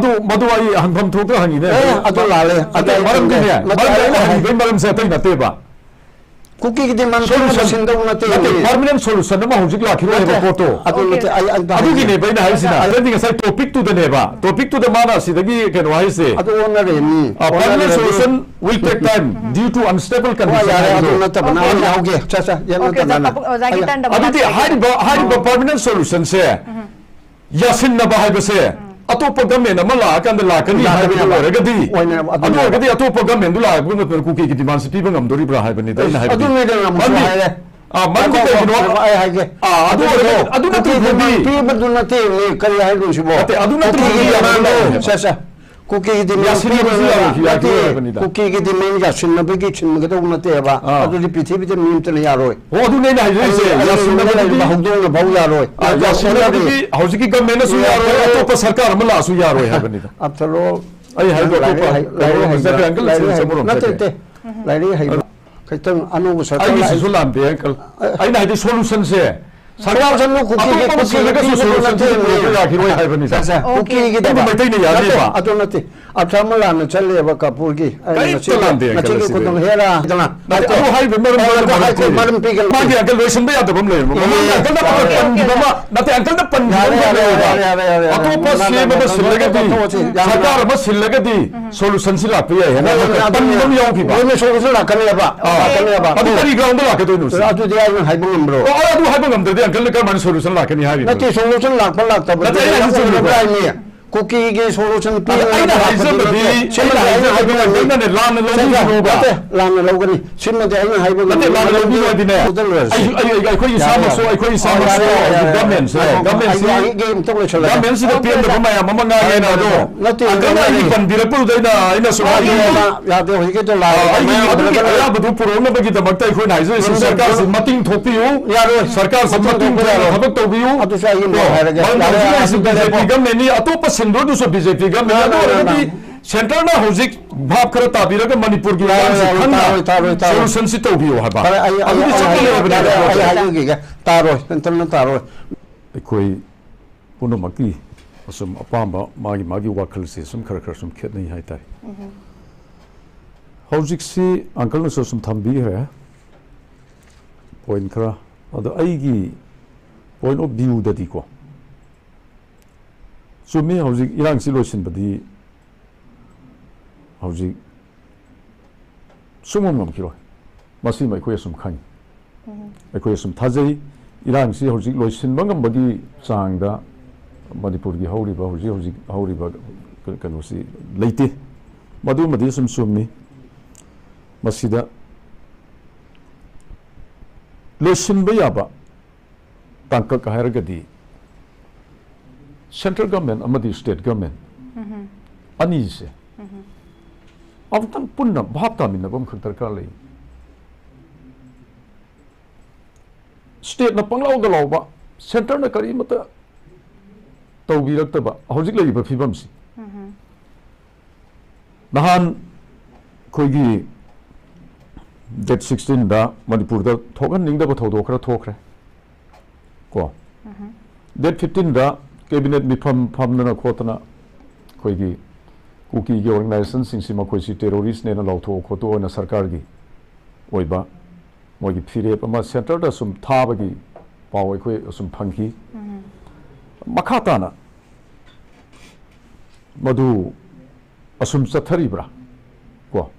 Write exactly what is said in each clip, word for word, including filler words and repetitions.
Two, ꯃꯗꯨ ꯑꯩ ꯍꯪꯐꯝ ꯊꯣꯛꯇ꯭ꯔꯥ ꯍꯪꯉꯤꯅꯦ꯫ ꯑꯦ, ꯑꯗꯨ ꯂꯥꯜꯂꯦ꯫ ꯑꯗꯨ ꯅꯠꯇꯦ, ꯑꯩ ꯃꯔꯝꯗꯤꯅꯦ, ꯍꯪꯗꯦ꯫ ꯅꯠꯇꯦ, ꯃꯔꯝꯗꯤ ꯑꯩꯅ ꯑꯩꯅ ꯍꯪꯉꯤꯕꯒꯤ ꯃꯔꯝꯁꯦ ꯑꯇꯩ ꯅꯠꯇꯦꯕ꯫ ꯀꯨꯀꯤꯒꯤ demand ꯁꯣꯂꯨꯁꯟ ꯄꯨꯝꯅꯃꯛ ꯁꯤꯟꯗꯧ ꯅꯠꯇꯦ꯫ ꯅꯠꯇꯦ, permanent solution ꯑꯃ ꯍꯧꯖꯤꯛ ꯂꯥꯛꯈꯤꯔꯣꯏ ꯍꯥꯏꯕ ꯅꯠꯇꯦ, ꯄꯣꯠꯇꯣ꯫ ꯑꯗꯨ ꯅꯠꯇꯦ, ꯑꯣꯀꯦ꯫ ꯑꯩ, ꯑꯩ ꯑꯝꯇ ꯑꯗꯨꯒꯤꯅꯦꯕ ꯑꯩꯅ ꯍꯥꯏꯁꯤꯅ꯫ ꯑꯣꯖꯥ꯫ ꯑꯗꯨꯗꯤ ꯉꯁꯥꯏ topic ꯇꯨꯗꯅꯦꯕ, topic ꯇꯨꯗ ꯃꯥꯅ ꯑꯁꯤꯗꯒꯤ ꯀꯩꯅꯣ ꯍꯥꯏꯁꯦ꯫ ꯑꯗꯨ ꯑꯣꯟꯅꯔꯦ ꯃꯤ꯫ ꯑ, permanent ꯑꯣꯟꯅꯔꯦ ꯑꯗꯨ꯫ Solution will take time due to unstable ꯍꯣꯏ, condition ꯌꯥꯔꯦ, ꯍꯥꯏꯕꯗꯣ꯫ ꯑꯗꯨ ꯅꯠꯇꯕ, ꯅꯪ ꯑꯣꯀꯦ꯫ ꯌꯥꯎꯒꯦ꯫ ꯆꯠ, ꯆꯠ, ꯌꯥꯝꯅ ꯑꯣꯀꯦ, ꯑꯣꯖꯥ, ꯇꯟꯅꯅ꯫ ꯄꯥꯕꯨꯡ-, ꯑꯣꯖꯥꯒꯤ ꯑꯩ turn ꯗ ꯑꯗꯨꯗꯤ ꯃꯇꯥꯡ ꯍꯥꯏꯔꯤꯕ, ꯍꯥꯏꯔꯤꯕ ꯑꯣ꯫ Permanent solution ꯁꯦ ꯌꯥꯁꯤꯟꯅꯕ ꯍꯥꯏꯕꯁꯦ ꯑꯇꯣꯞꯄ government ꯑꯃ ꯂꯥꯛꯑꯀꯥꯟꯗ ꯂꯥꯛꯀꯅꯤ ꯂꯥꯛꯀꯅꯤ ꯍꯥꯏꯕꯗꯨ ꯍꯥꯏꯕ꯫ ꯑꯣꯏꯔꯒꯗꯤ, ꯑꯣꯏꯅ ꯑꯗꯨ ꯑꯗꯨꯅꯦꯕ꯫ ꯑꯣꯏꯔꯒꯗꯤ ꯑꯇꯣꯞꯄ government ꯗꯨ ꯂꯥꯛꯑꯒ ꯀꯨꯀꯤꯒꯤ demand ꯁꯦ ꯄꯤꯕ ꯉꯝꯗꯣꯔꯤꯕ꯭ꯔꯥ ꯍꯥꯏꯕꯅꯤꯗ ꯑꯩꯅ ꯍꯥꯏꯕꯗꯤ꯫ ꯑꯗꯨꯅꯤꯗꯅ ꯑꯃꯨꯛꯁꯨ ꯃꯔꯝꯗꯤ, ꯍꯥꯏꯔꯦ꯫ ꯑꯥ, ꯃꯔꯝꯗꯤ ꯉꯥꯏꯈꯣ, ꯀꯩꯒꯤꯅꯣ? ꯉꯥꯏꯈꯣ, ꯑꯩ ꯍꯥꯏꯒꯦ꯫ ꯑꯥ, ꯑꯗꯨ ꯀꯨꯀꯤꯒꯤ ꯑꯣꯏꯔꯒꯗꯤ, ꯑꯗꯨ ꯀꯨꯀꯤꯒꯤ ꯅꯠꯇ꯭ꯔꯗꯤ demand ꯄꯤꯕꯗꯨ ꯅꯠꯇꯦ, ꯀꯔꯤ ꯍꯥꯏꯅꯣ ꯁꯤꯕꯣ? ꯅꯠꯇꯦ, ꯑꯗꯨ ꯅꯠꯇ꯭ꯔꯗꯤ ꯀꯨꯀꯤꯒꯤ ꯌꯥꯔꯣꯏ demand ꯗꯣ, ꯍꯥꯏꯕ꯫ ꯁꯦ, ꯁꯦ꯫ ꯀꯨꯀꯤꯒꯤ demand ꯌꯥꯁꯤꯟꯅꯕꯁꯨ ꯄꯤꯕꯗꯨꯅ ꯌꯥꯔꯣꯏ, ꯌꯥꯔꯣꯏ ꯅꯠꯇꯦ, ꯍꯥꯏꯕꯅꯤꯗ꯫ ꯀꯨꯀꯤꯒꯤ demand ꯌꯥꯁꯤꯟꯅꯕꯒꯤ ꯁꯤꯟꯒꯗꯧꯕ ꯅꯠꯇꯦꯕ꯫ ꯑꯥ꯫ ꯑꯗꯨꯗꯤ ꯄ꯭ꯔꯤꯊꯤꯕꯤꯗ ꯃꯤ ꯑꯝꯇꯅ ꯌꯥꯔꯣꯏ꯫ ꯑꯣ, ꯑꯗꯨꯅꯦ ꯑꯩꯅ ꯍꯥꯏꯖꯔꯤꯁꯦ, ꯑꯗꯨ ꯌꯥꯁꯤꯟꯅꯕꯗꯨꯗꯤ ꯂꯩꯔꯤꯕ ꯍꯧꯗꯣꯡꯅ ꯐꯥꯎ ꯌꯥꯔꯣꯏ꯫ ꯑꯥ, ꯌꯥꯁꯤꯟꯅꯕꯗꯨꯗꯤ ꯍꯧꯖꯤꯛꯀꯤ government ꯅꯁꯨ ꯌꯥꯔꯣꯏ, ꯌꯥꯔꯣꯏ꯫ ꯑꯇꯣꯞꯄ ꯁꯔꯀꯥꯔ ꯑꯃ ꯂꯥꯛꯑꯁꯨ ꯌꯥꯔꯣꯏ ꯍꯥꯏꯕꯅꯤꯗ꯫ After all, ꯑꯩ ꯍꯥꯏꯗꯣ ꯂꯥꯏꯔꯤꯛ ꯑꯇꯣꯞꯄ ꯍꯩ-, ꯂꯥꯏꯔꯤꯛ ꯀꯩꯅꯣ ꯍꯩꯕ, ꯖꯒ꯭ꯌꯥ ꯑꯪꯀꯜ ꯂꯥꯏꯔꯤꯛ ꯁꯤꯟꯁꯦ ꯍꯩꯕ, ꯑꯃꯔꯣꯝ ꯅꯠꯇꯦ, ꯆꯠꯈ꯭ꯔꯦ꯫ ꯅꯠꯇꯦ꯫ ꯂꯥꯏꯔꯤꯛ ꯍꯩꯕ꯫ ꯈꯤꯇꯪ ꯑꯅꯧꯕ ꯁꯔꯀꯥꯔ ꯑꯩꯒꯤꯁꯤꯁꯨ ꯂꯥꯛꯏ꯫ ꯂꯥꯟꯗꯦ, ꯑꯪꯀꯜ꯫ ꯑ, ꯑꯩꯅ ꯍꯥꯏꯗꯤ solution ꯁꯦ, ꯁꯔꯀꯥꯔ solution ꯗꯨ ꯀꯨꯀꯤꯒꯤ, ꯑꯇꯣꯞꯄ ꯑꯃ ꯀꯨꯀꯤꯒꯤ ꯁꯤꯜꯂꯒꯁꯨ ꯄꯤꯕꯗꯨ solution ꯁꯤ ꯅꯠꯇꯦ꯫ ꯄꯨꯔꯛꯄ ꯌꯥꯈꯤꯔꯣꯏ ꯍꯥꯏꯕꯅꯤꯗ꯫ ꯁꯦ, ꯁꯦ, ꯑꯣꯀꯦ꯫ ꯀꯨꯀꯤꯒꯤꯗꯃꯛ ꯑꯗꯨ ꯃꯩꯇꯩꯅ ꯅꯠꯇꯦ, ꯌꯥꯅꯦꯕ꯫ ꯑꯗꯨ ꯅꯠꯇꯦ꯫ ꯑꯐ꯭ꯔꯥ ꯑꯃ ꯂꯥꯟꯅ ꯆꯠꯂꯦꯕ ꯀꯥꯄꯨꯔꯒꯤ꯫ ꯑꯩꯅ ꯀꯔꯤꯝꯇ ꯃꯁꯤꯒꯤ, ꯂꯥꯟꯗꯦ, ꯑꯪꯀꯜ, ꯃꯁꯤꯒꯤ ꯑꯁꯤꯗꯤ꯫ ꯈꯨꯗꯣꯡ ꯍꯦꯔꯥ꯫ ꯅꯠꯇꯦ, ꯑꯗꯨ ꯍꯥꯏꯔꯤꯕ ꯃꯔꯝꯗꯣ ꯑꯩ ꯑꯩꯅ ꯍꯥꯏꯒꯦ, ꯃꯔꯝ ꯃꯔꯝ ꯄꯤꯒꯦ꯫ ꯃꯥꯒꯤ ꯑꯪꯀꯜ ꯂꯣꯏꯁꯤꯟꯕ ꯌꯥꯗꯕ ꯑꯃ ꯂꯩꯌꯦꯕ꯫ ꯃꯃꯥꯡꯗ ꯑꯦ, ꯑꯪꯀꯜꯅ ꯌꯥꯔꯦ꯫ ꯄꯟꯈꯤꯕ ꯑꯃ, ꯅꯠꯇꯦ, ꯑꯪꯀꯜꯅ ꯄꯟꯈꯤꯕ ꯌꯥꯔꯦ, ꯑꯃ ꯌꯥꯔꯦ, ꯂꯩꯌꯦꯕ꯫ ꯌꯥꯔꯦ, ꯌꯥꯔꯦ, ꯌꯥꯔꯦ, ꯌꯥꯔꯦ꯫ ꯑꯇꯣꯞꯄ ꯅꯪ, ꯁꯤ ꯑꯃꯗ ꯅꯪ, ꯁꯤꯜꯂꯒꯗꯤ, ꯅꯪ ꯇꯣꯛꯑꯁꯤ꯫ ꯌꯥꯔꯦ, ꯁꯔꯀꯥꯔ ꯌꯥꯔꯦ꯫ ꯑꯃ ꯁꯤꯜꯂꯒꯗꯤ solution ꯁꯤ ꯂꯥꯛꯄ ꯌꯥꯏ ꯍꯥꯏꯅ ꯍꯣꯏ, ꯑꯃꯈꯛ ꯑꯗꯨꯅꯦ꯫ ꯄꯟꯕ ꯑꯃ ꯌꯥꯎꯈꯤꯕ꯫ ꯂꯣꯏꯅ solution ꯂꯥꯛꯀꯅꯦꯕ꯫ ꯑꯥ꯫ ꯂꯥꯛꯀꯅꯦꯕ꯫ ꯑꯗꯨ ꯀꯔꯤ ground ꯗ ꯂꯥꯛꯀꯗꯣꯏꯅꯣ ꯁꯤ? ꯑꯗꯨꯗꯤ ꯑꯩꯅ ꯍꯥꯏꯕ ꯉꯝꯕ꯭ꯔꯣ? ꯑꯣ, ꯑꯗꯨ ꯍꯥꯏꯕ ꯉꯝꯗ꯭ꯔꯗꯤ ꯑꯪꯀꯜꯅ ꯀꯔꯝꯍꯥꯏꯅ solution ꯂꯥꯛꯀꯅꯤ ꯍꯥꯏꯔꯤꯅꯣ? ꯅꯠꯇꯦ, solution ꯂꯥꯛꯄ ꯂꯥꯛꯇꯕꯗꯤ ꯅꯠꯇꯦ, ꯑꯩꯅ ꯅꯪ ꯍꯥꯏꯖꯕꯗꯤ ꯎꯔꯕ꯭ꯔꯥ ꯍꯥꯏꯅꯤ? ꯀꯨꯀꯤꯒꯤ solution ꯑꯗ ꯄꯤꯅꯕ ꯑꯩꯅ ꯂꯥꯛꯄꯗꯤ ꯍꯥꯏꯖꯕꯗꯤ, ꯅꯠꯇꯦ꯫ ꯁꯤꯃꯗꯤ ꯑꯩꯅ ꯑꯩꯅ ꯍꯥꯏꯕ ꯍꯥꯏꯖꯕꯗꯤ ꯉꯝꯗꯦ꯫ ꯑꯪꯀꯜꯅꯅꯦ ꯂꯥꯟꯅ ꯁꯦ, ꯁꯦ, ꯂꯧꯕꯤꯒꯅꯣꯕ꯫ ꯅꯠꯇꯦ, ꯂꯥꯟꯅ ꯂꯧꯒꯅꯤ꯫ ꯁꯤꯃꯗꯤ ꯑꯩꯅ ꯍꯥꯏꯕ ꯅꯠꯇꯦ, ꯉꯝꯗꯦ꯫ ꯂꯥꯟꯅ ꯂꯧꯕꯤꯌꯨ ꯍꯥꯏꯗꯤꯅꯦ, ꯂꯧꯗ꯭ꯔꯁꯨ꯫ ꯑꯩ, ꯑꯩ, ꯑꯩ, ꯑꯩꯈꯣꯏ ꯌꯥꯔꯦ, ꯏꯁꯥꯃꯛꯁꯨ, ꯌꯥꯔꯦ꯫ ꯑꯩꯈꯣꯏ ꯏꯁꯥꯃꯛꯁꯨ ꯌꯥꯔꯦ, ꯌꯥꯔꯦ, ꯌꯥꯔꯦ꯫ ꯒꯃꯦꯟꯁꯦ, ꯉꯥꯏꯈꯣ, ꯉꯥꯏꯈꯣ, ꯒꯃꯦꯟꯁꯤ ꯑꯩ, ꯑꯩ ꯑꯝꯇ ꯂꯣꯏꯁꯤꯜꯂꯒꯦ꯫ ꯄꯦꯟꯗꯕ ꯃꯌꯥꯝ ꯑꯃ ꯉꯥꯡꯉꯦꯅ ꯑꯗꯣ, ꯅꯠꯇꯦ, ꯑꯪꯀꯜꯅ ꯑꯩꯒꯤ ꯌꯥꯔꯦ꯫ ꯄꯟꯕꯤꯔꯛꯄꯗꯨꯗ ꯑꯩꯅ, ꯑꯩꯅ ꯁꯨꯝ ꯌꯥꯗꯦ, ꯍꯥꯏꯅꯤꯡꯕ ꯌꯥꯗꯦ, ꯍꯧꯖꯤꯛꯀꯤꯗꯣ ꯑꯥ, ꯂꯥꯜꯂꯦ꯫ ꯑꯩꯒꯤ ꯃꯌꯥꯝ ꯑꯗꯨꯒꯤ ꯑꯗꯨꯒ ꯑꯌꯥꯕꯗꯨ ꯄꯨꯔꯛꯅꯕꯒꯤꯗꯃꯛꯇ ꯑꯩꯈꯣꯏꯅ ꯍꯥꯏꯖꯔꯤꯁꯤ, ꯉꯝꯗꯦ, ꯁꯔꯀꯥꯔꯁꯤ ꯉꯝꯗꯦ꯫ ꯃꯇꯤꯡ ꯊꯣꯛꯄꯤꯌꯨ꯫ ꯌꯥꯔꯣꯏ꯫ ꯁꯔꯀꯥꯔꯁꯤ ꯃꯇꯤꯡ ꯃꯇꯤꯡ ꯊꯣꯛꯄ ꯊꯣꯛꯅ ꯌꯥꯔꯣꯏ꯫ ꯊꯕꯛ ꯇꯧꯕꯤꯌꯨ꯫ ꯑꯗꯨꯁꯨ ꯑꯩꯒꯤ ꯀꯣ, ꯃꯣꯠ ꯍꯥꯏꯔꯒꯦ꯫ ꯃꯔꯝꯗꯤ ꯌꯥꯔꯦ, ꯍꯧꯖꯤꯛ ꯌꯥꯔꯦ, ꯂꯩꯔꯤꯁꯤ ꯑꯗꯨꯗ ꯕꯤ ꯖꯦ ꯄꯤ ꯂꯦꯞꯄꯣ꯫ ꯒꯃꯦꯟꯅꯤ, ꯑꯇꯣꯞꯄ ꯁꯤꯟꯗꯣꯏꯗꯨꯁꯨ ꯕꯤ ꯖꯦ ꯄꯤ ꯒꯃꯦꯟꯅꯤ꯫ ꯅꯣ, ꯑꯗꯨ ꯅꯣ, ꯅꯣ, ꯑꯣꯏꯔꯒꯗꯤ ꯅꯣ꯫ ꯁꯦꯟꯇꯔꯅ ꯍꯧꯖꯤꯛ ꯚꯥꯞ ꯈꯔ ꯇꯥꯕꯤꯔꯒ ꯃꯅꯤꯄꯨꯔꯒꯤ ꯇꯥꯔꯣꯏ, ꯏꯔꯥꯡꯁꯤ ꯇꯥꯔꯣꯏ, ꯈꯪꯅ ꯇꯥꯔꯣꯏ, ꯇꯥꯔꯣꯏ, ꯇꯥꯔꯣꯏ꯫ Solution ꯁꯤ ꯇꯧꯕꯤꯌꯨ ꯍꯥꯏꯕ꯫ ꯐꯔꯦ, ꯑꯩ, ꯑꯩ, ꯑꯗꯨꯗꯤ ꯑꯩ, ꯆꯠꯄ ꯑꯩ, ꯂꯩꯔꯕꯅꯦ ꯑꯩ, ꯑꯩ ꯑꯗꯨꯗꯤ꯫ ꯍꯥꯏꯖꯈꯤꯒꯦ꯫ ꯇꯥꯔꯣꯏ, ꯁꯦꯟꯇꯔꯅ ꯇꯥꯔꯣꯏ꯫ ꯑꯩꯈꯣꯏ ꯄꯨꯝꯅꯃꯛꯀꯤ ꯑꯁꯨꯝ ꯑꯄꯥꯝꯕ ꯃꯥꯒꯤ ꯃꯥꯒꯤ ꯋꯥꯈꯜꯁꯦ ꯁꯨꯝ ꯈꯔ ꯈꯔ ꯁꯨꯝ ꯈꯦꯠꯅꯩ ꯍꯥꯏꯇꯥꯔꯦ꯫ ꯍꯧꯖꯤꯛꯁꯤ uncle ꯅꯁꯨ ꯁꯨꯝ ꯊꯝꯕꯤꯈ꯭ꯔꯦ point ꯈꯔ꯫ ꯑꯗꯣ ꯑꯩꯒꯤ point of view ꯗꯗꯤꯀꯣ, ꯆꯨꯝꯃꯤ, ꯍꯧꯖꯤꯛ ꯏꯔꯥꯡꯁꯤ ꯂꯣꯏꯁꯤꯟꯕꯗꯤ ꯍꯧꯖꯤꯛ ꯁꯨꯡꯉꯝ ꯉꯝꯈꯤꯔꯣꯏ꯫ ꯃꯁꯤꯃ ꯑꯩꯈꯣꯏ ꯑꯁꯨꯝ ꯈꯪꯉꯤ꯫ ꯑꯩꯈꯣꯏ ꯑꯁꯨꯝ ꯊꯥꯖꯩ, ꯏꯔꯥꯡꯁꯤ ꯍꯧꯖꯤꯛ ꯂꯣꯏꯁꯤꯟꯕ ꯉꯝꯕꯒꯤ ꯆꯥꯡꯗ ꯃꯅꯤꯄꯨꯔꯒꯤ ꯍꯧꯔꯤꯕ, ꯍꯧꯖꯤꯛ ꯍꯧꯖꯤꯛ ꯍꯧꯔꯤꯕ ꯀ-, ꯀꯩꯅꯣꯁꯤ ꯂꯩꯇꯦ꯫ ꯃꯗꯨꯃꯗꯤ ꯑꯁꯨꯝ ꯆꯨꯝꯃꯤ꯫ ꯃꯁꯤꯗ ꯂꯣꯏꯁꯤꯟꯕ ꯌꯥꯕ ꯇꯥꯡꯀꯛ ꯍꯥꯏꯔꯒꯗꯤ central government ꯑꯃꯗꯤ state government ꯑꯅꯤꯁꯦ ꯑꯃꯨꯛꯇꯪ ꯄꯨꯟꯅ ꯚꯥꯞ ꯇꯥꯃꯤꯟꯅꯕ ꯑꯃꯈꯛ ꯗꯔꯀꯥꯔ ꯂꯩ꯫ State ꯅ ꯄꯪꯂꯥꯎꯗ ꯂꯥꯎꯕ, centre ꯅ ꯀꯔꯤꯃꯠꯇ ꯇꯧꯕꯤꯔꯛꯇꯕ ꯍꯧꯖꯤꯛ ꯂꯩꯔꯤꯕ ꯐꯤꯕꯝꯁꯤ꯫ ꯅꯍꯥꯟ ꯑꯩꯈꯣꯏꯒꯤ date sixteen ꯗ ꯃꯅꯤꯄꯨꯔꯗ ꯊꯣꯛꯍꯟꯅꯤꯡꯗꯕ ꯊꯧꯗꯣꯛ ꯈꯔ ꯊꯣꯛꯈ꯭ꯔꯦ ꯀꯣ꯫ Date fifteen ꯗ cabinet ꯃꯤꯐꯝ ꯐꯝꯗꯅ ꯈꯣꯠꯇꯅ ꯑꯩꯈꯣꯏꯒꯤ ꯀꯨꯀꯤꯒꯤ organization ꯁꯤꯡꯁꯤ ꯃꯈꯣꯏꯁꯤ terrorist ꯅꯦꯅ ꯂꯥꯎꯊꯣꯛꯑꯣ ꯈꯣꯠꯇꯣꯛꯑꯣꯅ ꯁꯔꯀꯥꯔꯒꯤ ꯑꯣꯏꯕ ꯃꯣꯏꯒꯤ ꯐꯤꯔꯦꯞ ꯑꯃ centre ꯗ ꯁꯨꯝ ꯊꯥꯕꯒꯤ ꯄꯥꯎ ꯑꯩꯈꯣꯏ ꯑꯁꯨꯝ ꯐꯪꯈꯤ꯫ ꯃꯈꯥ ꯇꯥꯅ ꯃꯗꯨ ꯑꯁꯨꯝ ꯆꯠꯊꯔꯤꯕ꯭ꯔꯥ ꯀꯣ?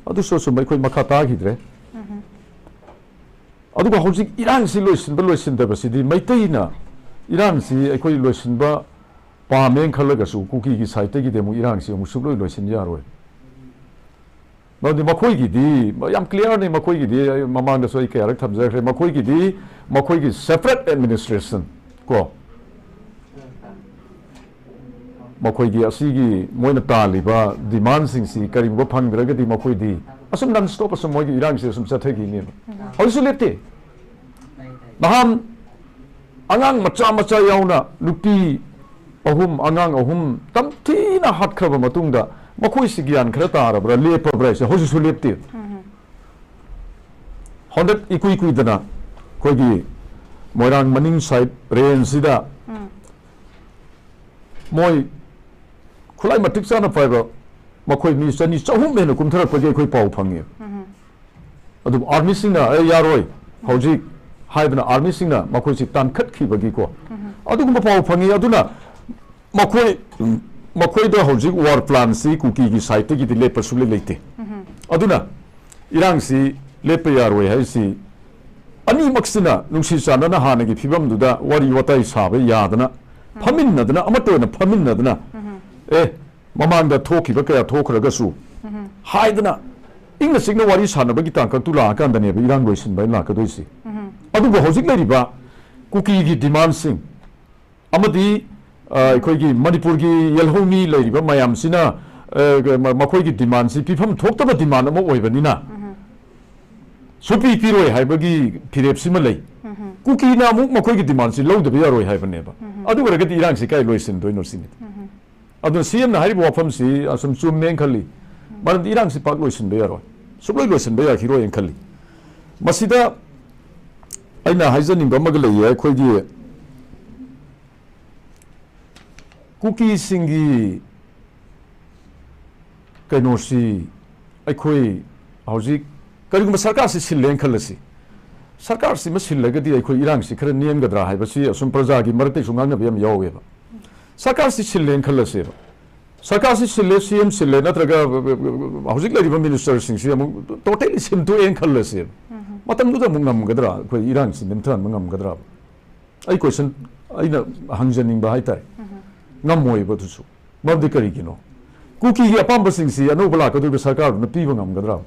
ꯑꯗꯨꯁꯨ ꯑꯁꯨꯝ ꯑꯩꯈꯣꯏ ꯃꯈꯥ ꯇꯥꯈꯤꯗ꯭ꯔꯦ꯫ ꯑꯗꯨꯒ ꯍꯧꯖꯤꯛ ꯏꯔꯥꯡꯁꯤ ꯂꯣꯏꯁꯤꯟꯕ ꯂꯣꯏꯁꯤꯟꯗꯕꯁꯤꯗꯤ ꯃꯩꯇꯩꯅ ꯏꯔꯥꯡꯁꯤ ꯑꯩꯈꯣꯏ ꯂꯣꯏꯁꯤꯟꯕ ꯄꯥꯝꯃꯦꯅ ꯈꯜꯂꯒꯁꯨ ꯀꯨꯀꯤꯒꯤ side ꯇꯒꯤꯗꯤ ꯑꯃꯨꯛ ꯏꯔꯥꯡꯁꯤ ꯑꯃꯨꯛ ꯁꯨꯡꯂꯣꯏ ꯂꯣꯏꯁꯤꯟ ꯌꯥꯔꯣꯏ꯫ ꯃꯔꯝꯗꯤ ꯃꯈꯣꯏꯒꯤꯗꯤ ꯌꯥꯝ clear ꯅꯤ, ꯃꯈꯣꯏꯒꯤꯗꯤ ꯑꯩ ꯃꯃꯥꯡꯗꯁꯨ ꯑꯩ ꯀꯌꯥꯔꯛ ꯊꯝꯖꯈ꯭ꯔꯦ, ꯃꯈꯣꯏꯒꯤꯗꯤ ꯃꯈꯣꯏꯒꯤ separate administration ꯀꯣ, ꯃꯈꯣꯏꯒꯤ ꯑꯁꯤꯒꯤ ꯃꯣꯏꯅ ꯇꯥꯜꯂꯤꯕ demand ꯁꯤꯡꯁꯤ ꯀꯔꯤꯒꯨꯝꯕ ꯐꯪꯗ꯭ꯔꯒꯗꯤ ꯃꯈꯣꯏꯗꯤ ꯑꯁꯨꯝ non stop ꯑꯁꯨꯝ ꯃꯣꯏꯒꯤ ꯏꯔꯥꯡꯁꯤ ꯑꯁꯨꯝ ꯆꯠꯊꯈꯤꯅꯦꯕ꯫ ꯍꯧꯖꯤꯛꯁꯨ ꯂꯦꯞꯇꯦ꯫ ꯅꯍꯥꯟ ꯑꯉꯥꯡ ꯃꯆꯥ ꯃꯆꯥ ꯌꯥꯎꯅ ꯅꯨꯄꯤ ꯑꯍꯨꯝ, ꯑꯉꯥꯡ ꯑꯍꯨꯝ ꯇꯝꯊꯤꯅ ꯍꯥꯠꯈ꯭ꯔꯕ ꯃꯇꯨꯡꯗ ꯃꯈꯣꯏꯁꯤ ꯒ꯭ꯌꯥꯟ ꯈꯔ ꯇꯥꯔꯕ꯭ꯔꯥ, ꯂꯦꯞꯄꯕ꯭ꯔꯥ ꯍꯥꯏꯁꯦ ꯍꯧꯖꯤꯛꯁꯨ ꯂꯦꯞꯇꯦ꯫ ꯍꯟꯗꯛ ꯏꯀꯨꯏ ꯀꯨꯏꯗꯅ ꯑꯩꯈꯣꯏꯒꯤ ꯃꯣꯏꯔꯥꯡ ꯃꯅꯤꯡ side range ꯁꯤꯗ ꯃꯣꯏ ꯈꯨꯠꯂꯥꯏ ꯃꯇꯤꯛ ꯆꯥꯅ ꯄꯥꯏꯕ ꯃꯈꯣꯏ ꯃꯤ ꯆꯅꯤ ꯆꯍꯨꯝ ꯍꯦꯟꯅ ꯀꯨꯝꯊꯔꯛꯄꯒꯤ ꯑꯩꯈꯣꯏ ꯄꯥꯎ ꯐꯪꯉꯤ꯫ ꯑꯗꯨꯕꯨ ꯑꯥꯔꯃꯤꯁꯤꯡꯅ "ꯑꯦ, ꯌꯥꯔꯣꯏ" ꯍꯧꯖꯤꯛ ꯍꯥꯏꯗꯅ ꯑꯥꯔꯃꯤꯁꯤꯡꯅ ꯃꯈꯣꯏꯁꯤ ꯇꯥꯟꯈꯠꯈꯤꯕꯒꯤꯀꯣ, ꯑꯗꯨꯒꯨꯝꯕ ꯄꯥꯎ ꯐꯪꯉꯤ꯫ ꯑꯗꯨꯅ ꯃꯈꯣꯏ, ꯃꯈꯣꯏꯗ ꯍꯧꯖꯤꯛ ꯋꯥꯔ ꯄ꯭ꯂꯥꯟꯁꯤ ꯀꯨꯀꯤꯒꯤ ꯁꯥꯏꯠꯇꯒꯤꯗꯤ ꯂꯦꯞꯄ ꯁꯨꯛꯂꯩ ꯂꯩꯇꯦ꯫ ꯑꯗꯨꯅ ꯏꯔꯥꯡꯁꯤ ꯂꯦꯞꯄ ꯌꯥꯔꯣꯏ ꯍꯥꯏꯁꯤ, ꯑꯅꯤꯃꯛꯁꯤꯅ ꯅꯨꯡꯁꯤ ꯆꯥꯟꯅꯅ ꯍꯥꯟꯅꯒꯤ ꯐꯤꯕꯝꯗꯨꯗ ꯋꯥꯔꯤ ꯋꯥꯇꯥꯏ ꯁꯥꯕ ꯌꯥꯗꯅ, ꯐꯝꯃꯤꯟꯅꯗꯅ, ꯑꯃꯠꯇ ꯑꯣꯏꯅ ꯐꯝꯃꯤꯟꯅꯗꯅ, "ꯑꯦ, ꯃꯃꯥꯡꯗ ꯊꯣꯛꯈꯤꯕ ꯀꯌꯥ ꯊꯣꯛꯈ꯭ꯔꯒꯁꯨ" ꯍꯥꯏꯗꯅ ꯏꯪꯅ ꯆꯤꯛꯅ ꯋꯥꯔꯤ ꯁꯥꯟꯅꯕꯒꯤ ꯇꯥꯡꯀꯛꯇꯨ ꯂꯥꯛꯑꯀꯥꯟꯗꯅꯦꯕ ꯏꯔꯥꯡ ꯂꯣꯏꯁꯤꯟꯕ ꯍꯥꯏꯅ ꯂꯥꯛꯀꯗꯣꯏꯁꯤ꯫ ꯑꯗꯨꯕꯨ ꯍꯧꯖꯤꯛ ꯂꯩꯔꯤꯕ ꯀꯨꯀꯤꯒꯤ ꯗꯤꯃꯥꯟꯁꯤꯡ ꯑꯃꯗꯤ, ꯑ, ꯑꯩꯈꯣꯏꯒꯤ ꯃꯅꯤꯄꯨꯔꯒꯤ ꯌꯦꯜꯍꯧꯃꯤ ꯂꯩꯔꯤꯕ ꯃꯌꯥꯝꯁꯤꯅ, ꯑ, ꯃ-, ꯃꯈꯣꯏꯒꯤ ꯗꯤꯃꯥꯟꯁꯤ ꯄꯤꯐꯝ ꯊꯣꯛꯇꯕ ꯗꯤꯃꯥꯟ ꯑꯃ ꯑꯣꯏꯕꯅꯤꯅ, ꯁꯨꯄꯤ ꯄꯤꯔꯣꯏ ꯍꯥꯏꯕꯒꯤ ꯐꯤꯔꯦꯞꯁꯤꯃ ꯂꯩ꯫ ꯀꯨꯀꯤꯅ ꯑꯃꯨꯛ ꯃꯈꯣꯏꯒꯤ ꯗꯤꯃꯥꯟꯁꯤ ꯂꯧꯗꯕ ꯌꯥꯔꯣꯏ ꯍꯥꯏꯕꯅꯦꯕ꯫ ꯑꯗꯨ ꯑꯣꯏꯔꯒꯗꯤ ꯏꯔꯥꯡꯁꯤ ꯀꯥꯏ ꯂꯣꯏꯁꯤꯟꯗꯣꯏꯅꯣ ꯁꯤꯅꯤ꯫ ꯑꯗꯨꯅ ꯁꯤ ꯑꯦꯝꯅ ꯍꯥꯏꯔꯤꯕ ꯋꯥꯐꯝꯁꯤ ꯑꯁꯨꯝ ꯆꯨꯝꯃꯦꯅ ꯈꯜꯂꯤ꯫ ꯃꯔꯝꯗꯤ ꯏꯔꯥꯡꯁꯤ ꯄꯥꯛ ꯂꯣꯏꯁꯤꯟꯕ ꯌꯥꯔꯣꯏ, ꯁꯨꯛꯂꯣꯏ ꯂꯣꯏꯁꯤꯟꯕ ꯌꯥꯈꯤꯔꯣꯏꯅ ꯈꯜꯂꯤ꯫ ꯃꯁꯤꯗ ꯑꯩꯅ ꯍꯥꯏꯖꯅꯤꯡꯕ ꯑꯃꯒ ꯂꯩꯌꯦ꯫ ꯑꯩꯈꯣꯏꯒꯤ ꯀꯨꯀꯤꯁꯤꯡꯒꯤ ꯀꯩꯅꯣꯁꯤ ꯑꯩꯈꯣꯏ ꯍꯧꯖꯤꯛ ꯀꯔꯤꯒꯨꯝꯕ ꯁꯔꯀꯥꯔꯁꯤ ꯁꯤꯜꯂꯦꯅ ꯈꯜꯂꯁꯤ, ꯁꯔꯀꯥꯔꯁꯤꯃ ꯁꯤꯜꯂꯒꯗꯤ ꯑꯩꯈꯣꯏ ꯏꯔꯥꯡꯁꯤ ꯈꯔ ꯅꯦꯝꯒꯗ꯭ꯔꯥ ꯍꯥꯏꯕꯁꯤ ꯑꯁꯨꯝ ꯄ꯭ꯔꯖꯥꯒꯤ ꯃꯔꯛꯇꯩꯁꯨ ꯉꯥꯡꯅꯕ ꯌꯥꯝ ꯌꯥꯎꯋꯦꯕ꯫ ꯁꯔꯀꯥꯔꯁꯤ ꯁꯤꯜꯂꯦꯅ ꯈꯜꯂꯁꯦꯕ, ꯁꯔꯀꯥꯔꯁꯤ ꯁꯤꯜꯂꯦ, ꯁꯤ ꯑꯦꯝ ꯁꯤꯜꯂꯦ, ꯅꯠꯇ꯭ꯔꯒ ꯍꯧꯖꯤꯛ ꯂꯩꯔꯤꯕ ꯃꯤꯅꯤꯁꯇꯔꯁꯤꯡꯁꯤ ꯑꯃꯨꯛ ꯇꯣꯇꯦꯂꯤ ꯁꯤꯟꯗꯣꯛꯑꯦꯅ ꯈꯜꯂꯁꯦꯕ, ꯃꯇꯝꯗꯨꯗ ꯑꯃꯨꯛ ꯉꯝꯒꯗ꯭ꯔꯥ? ꯑꯩꯈꯣꯏ ꯏꯔꯥꯡꯁꯤ ꯅꯦꯝꯊꯍꯟꯕ ꯉꯝꯒꯗ꯭ꯔꯥ? ꯑꯩ ꯀꯣꯏꯁꯟ ꯑꯩꯅ ꯍꯪꯖꯅꯤꯡꯕ ꯍꯥꯏꯇꯥꯔꯦ꯫ ꯉꯝꯃꯣꯏꯕ ꯑꯗꯨꯁꯨ꯫ ꯃꯔꯝꯗꯤ ꯀꯔꯤꯒꯤꯅꯣ? ꯀꯨꯀꯤꯒꯤ ꯑꯄꯥꯝꯕꯁꯤꯡꯁꯤ ꯑꯅꯧꯕ ꯂꯥꯛꯀꯗꯧꯔꯤꯕ ꯁꯔꯀꯥꯔꯗꯨꯅ ꯄꯤꯕ ꯉꯝꯒꯗ꯭ꯔꯥ?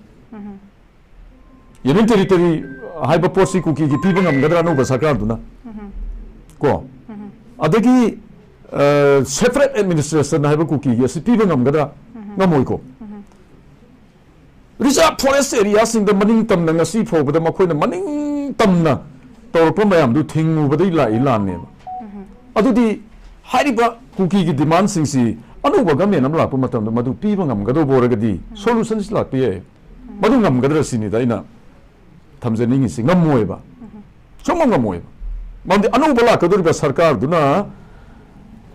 ꯌꯨꯅꯤꯌꯟ ꯇꯦꯔꯤꯇꯣꯔꯤ ꯍꯥꯏꯕ ꯄꯣꯠꯁꯤ ꯀꯨꯀꯤꯒꯤ ꯄꯤꯕ ꯉꯝꯒꯗ꯭ꯔꯥ ꯑꯅꯧꯕ ꯁꯔꯀꯥꯔꯗꯨꯅ? ꯀꯣ? ꯑꯗꯒꯤ, ꯑ, ꯁꯦꯄꯔꯦꯠ ꯑꯦꯗꯃꯤꯅꯤꯁꯇ꯭ꯔꯦꯁꯟ ꯍꯥꯏꯕ ꯀꯨꯀꯤꯒꯤ ꯑꯁꯤ ꯄꯤꯕ ꯉꯝꯒꯗ꯭ꯔꯥ? ꯉꯝꯃꯣꯏꯀꯣ? ꯔꯤꯖꯥꯔꯚ ꯐꯣꯔꯦꯁ ꯑꯦꯔꯤꯌꯥꯁꯤꯡꯗ ꯃꯅꯤꯡ ꯇꯝꯅ ꯉꯁꯤ ꯐꯥꯎꯕꯗ ꯃꯈꯣꯏꯅ ꯃꯅꯤꯡ ꯇꯝꯅ ꯇꯧꯔꯛꯄ ꯃꯌꯥꯝꯗꯨ ꯊꯤꯡꯉꯨꯕꯗꯒꯤ ꯂꯥꯛꯏ ꯂꯥꯟꯅꯦꯕ꯫ ꯑꯗꯨꯗꯤ ꯍꯥꯏꯔꯤꯕ ꯀꯨꯀꯤꯒꯤ ꯗꯤꯃꯥꯟꯁꯤꯡꯁꯤ ꯑꯅꯧꯕ ꯒꯃꯦꯟ ꯑꯃ ꯂꯥꯛꯄ ꯃꯇꯝꯗ ꯃꯗꯨ ꯄꯤꯕ ꯉꯝꯒꯗꯧꯕ ꯑꯣꯏꯔꯒꯗꯤ ꯁꯣꯂꯨꯁꯟꯁꯤ ꯂꯥꯛꯄ ꯌꯥꯏ꯫ ꯃꯗꯨ ꯉꯝꯒꯗ꯭ꯔꯥ ꯁꯤꯅꯤꯗ ꯑꯩꯅ ꯊꯝꯖꯅꯤꯡꯉꯤꯁꯤ꯫ ꯉꯝꯃꯣꯏꯕ꯫ ꯁꯨꯡꯉꯝ ꯉꯝꯃꯣꯏꯕ꯫ ꯃꯔꯝꯗꯤ ꯑꯅꯧꯕ ꯂꯥꯛꯀꯗꯧꯔꯤꯕ ꯁꯔꯀꯥꯔꯗꯨꯅ